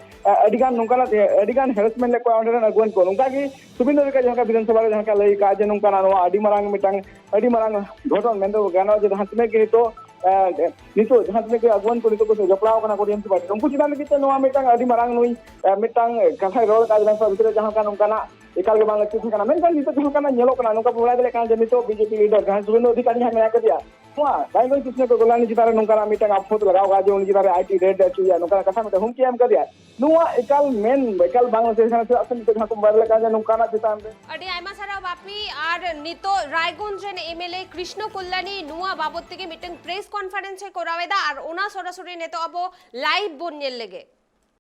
ᱟᱹᱰᱤ ᱜᱟᱱ ᱱᱚᱝᱠᱟᱱᱟᱜ ᱟᱹᱰᱤ ᱜᱟᱱ ᱦᱮᱨᱮᱥᱢᱮᱱᱴ ᱞᱮᱫ ᱠᱚᱣᱟ ᱚᱸᱰᱮ ᱨᱮᱱ ᱟᱹᱜᱩᱣᱟᱹᱱ ᱠᱚ᱾ ᱱᱚᱝᱠᱟ ᱜᱮ ᱥᱩᱵᱤᱱᱫᱨᱚ ᱞᱮᱠᱟ ᱡᱟᱦᱟᱸ ᱞᱮᱠᱟ ᱵᱤᱫᱷᱟᱱ ᱥᱚᱵᱷᱟ ᱨᱮ ᱡᱟᱦᱟᱸ ᱞᱮᱠᱟ ᱞᱟᱹᱭ ᱠᱟᱜᱼᱟ ᱡᱮ ᱱᱚᱝᱠᱟᱱᱟᱜ ᱱᱚᱣᱟ ᱟᱹᱰᱤ ᱢᱟᱨᱟᱝ ᱢᱤᱫᱴᱟᱝ ᱟᱹᱰᱤ ᱢᱟᱨᱟᱝ ᱜᱷᱚᱴᱚᱱ ᱢᱮᱱ ᱫᱚ ᱜᱟᱱᱚᱜᱼᱟ ᱡᱮ ᱡᱟᱦᱟᱸ ᱛᱤᱱᱟᱹᱜ ᱜᱮ ᱱᱤᱛᱚᱜ ᱮ, ᱱᱤᱛᱚᱜ ᱡᱟᱦᱟᱸ ᱛᱤᱱᱟᱹᱜ ᱜᱮ ᱟᱹᱜᱩᱣᱟᱹᱱ ᱠᱚ ᱱᱤᱛᱚᱜ ᱠᱚ ᱡᱚᱯᱲᱟᱣ ᱠᱟᱱᱟ ᱠᱚ ᱴᱤᱮᱢᱥᱤ ᱯᱟᱨᱴᱤ ᱨᱮ, ᱩᱱᱠᱩ ᱪᱮᱛᱟᱱ ᱞᱟᱹᱜᱤᱫ ᱛᱮ ᱱᱚᱣᱟ ᱢᱤᱫᱴᱟᱝ ᱟᱹᱰᱤ ᱢᱟᱨᱟᱝ ᱱᱩᱭ ᱮ, ᱢᱤᱫᱴᱟᱝ ᱠᱟᱛᱷᱟᱭ ᱨᱚᱲ ᱠᱟᱜᱼᱟ ᱡᱟᱦᱟᱸ ᱵᱷᱤᱛᱨᱤ ᱨᱮ ᱡᱟᱦᱟᱸ ᱞᱮᱠᱟ ᱱᱚᱝᱠᱟᱱᱟᱜ ᱮᱠᱟᱞ ᱜᱮ ᱵᱟᱝ ᱞᱟᱹᱠᱛᱤ ᱛᱟᱦᱮᱸ ᱠᱟᱱᱟ᱾ ᱢᱮᱱᱠᱷᱟᱱ ᱱᱤᱛᱚᱜ ᱡᱟᱦᱟᱸ ᱞᱮᱠᱟᱱᱟᱜ ᱧᱮᱞᱚᱜ ᱠᱟᱱᱟ, ᱱᱚᱝᱠᱟ ᱵᱚᱱ ᱵᱟᱲᱟᱭ ᱫᱟᱲᱮᱭᱟᱜ ᱠᱟᱱᱟ ᱡᱮ ᱱᱤᱛᱚᱜ ᱵᱤᱡᱮᱯᱤ ᱞᱤᱰᱟᱨ ᱡᱟᱦᱟᱸᱭ ᱥᱩᱵᱷᱮᱱᱫᱩ ᱚᱫᱷᱤᱠᱟᱨᱤ ᱡᱟᱦᱟᱸᱭ ᱢᱮᱱᱟᱭ ᱠᱟᱫᱮᱭᱟ, ᱱᱚᱣᱟ ᱨᱟᱭᱜᱚᱸᱡᱽ ᱠᱨᱤᱥᱱᱚ ᱠᱚᱞᱞᱟᱱᱤ ᱪᱮᱛᱟᱱ ᱨᱮ ᱱᱚᱝᱠᱟᱱᱟᱜ ᱢᱤᱫᱴᱟᱝ ᱟᱯᱷᱚᱛ ᱞᱟᱜᱟᱣ ᱠᱟᱜᱼᱟ ᱡᱮ ᱩᱱᱤ ᱪᱮᱛᱟᱱ ᱨᱮ ᱟᱭᱴᱤ ᱨᱮᱰ ᱦᱚᱪᱚᱭᱟ, ᱱᱚᱝᱠᱟᱱᱟᱜ ᱠᱟᱛᱷᱟ ᱢᱤᱫᱴᱟᱝ ᱦᱩᱢᱠᱤ ᱮᱢ ᱠᱟᱫᱮᱭᱟ᱾ ᱱᱚᱣᱟ ᱮᱠᱟᱞ ᱢᱮᱱ ᱮᱠᱟᱞ ᱵᱟᱝ ᱞᱟᱹᱠᱛᱤ ᱠᱟᱱᱟ, ᱪᱮᱫᱟᱜ ᱥᱮ ᱱᱤᱛᱚᱜ ᱡᱟᱦᱟᱸ ᱠᱚ ᱵᱟᱲᱟᱭ ᱞᱮᱠᱟ ᱡᱮ ᱱᱚᱝᱠᱟᱱᱟᱜ ᱪᱮᱛᱟᱱ ᱨᱮ ᱟᱹᱰᱤ ᱟᱭᱢᱟ ᱥᱟᱨᱦᱟᱣ ᱵᱟᱯᱤ᱾ ᱟᱨ ᱱᱤᱛᱚᱜ ᱨᱟᱭᱜᱚᱸᱡᱽ ᱨᱮᱱ ᱮᱢᱮᱞᱮ ᱠᱨᱤᱥᱱᱚ ᱠᱚᱞᱞᱟᱱᱤ ᱱᱚᱣᱟ ᱵᱟᱵᱚᱛ ᱛᱮᱜᱮ ᱢᱤᱫᱴᱟᱝ ᱯᱨᱮᱥ ᱠᱚᱱᱯᱷᱟᱨᱮᱱᱥ ᱮ ᱠᱚᱨᱟᱣ ᱮᱫᱟ, ᱟᱨ ᱚᱱᱟ ᱥᱚᱨᱟᱥᱚᱨᱤ ᱱᱤᱛᱚᱜ ᱟᱵᱚ ᱞᱟᱭᱤᱵᱷ ᱵᱚᱱ ᱧᱮᱞ ᱞᱮᱜᱮ᱾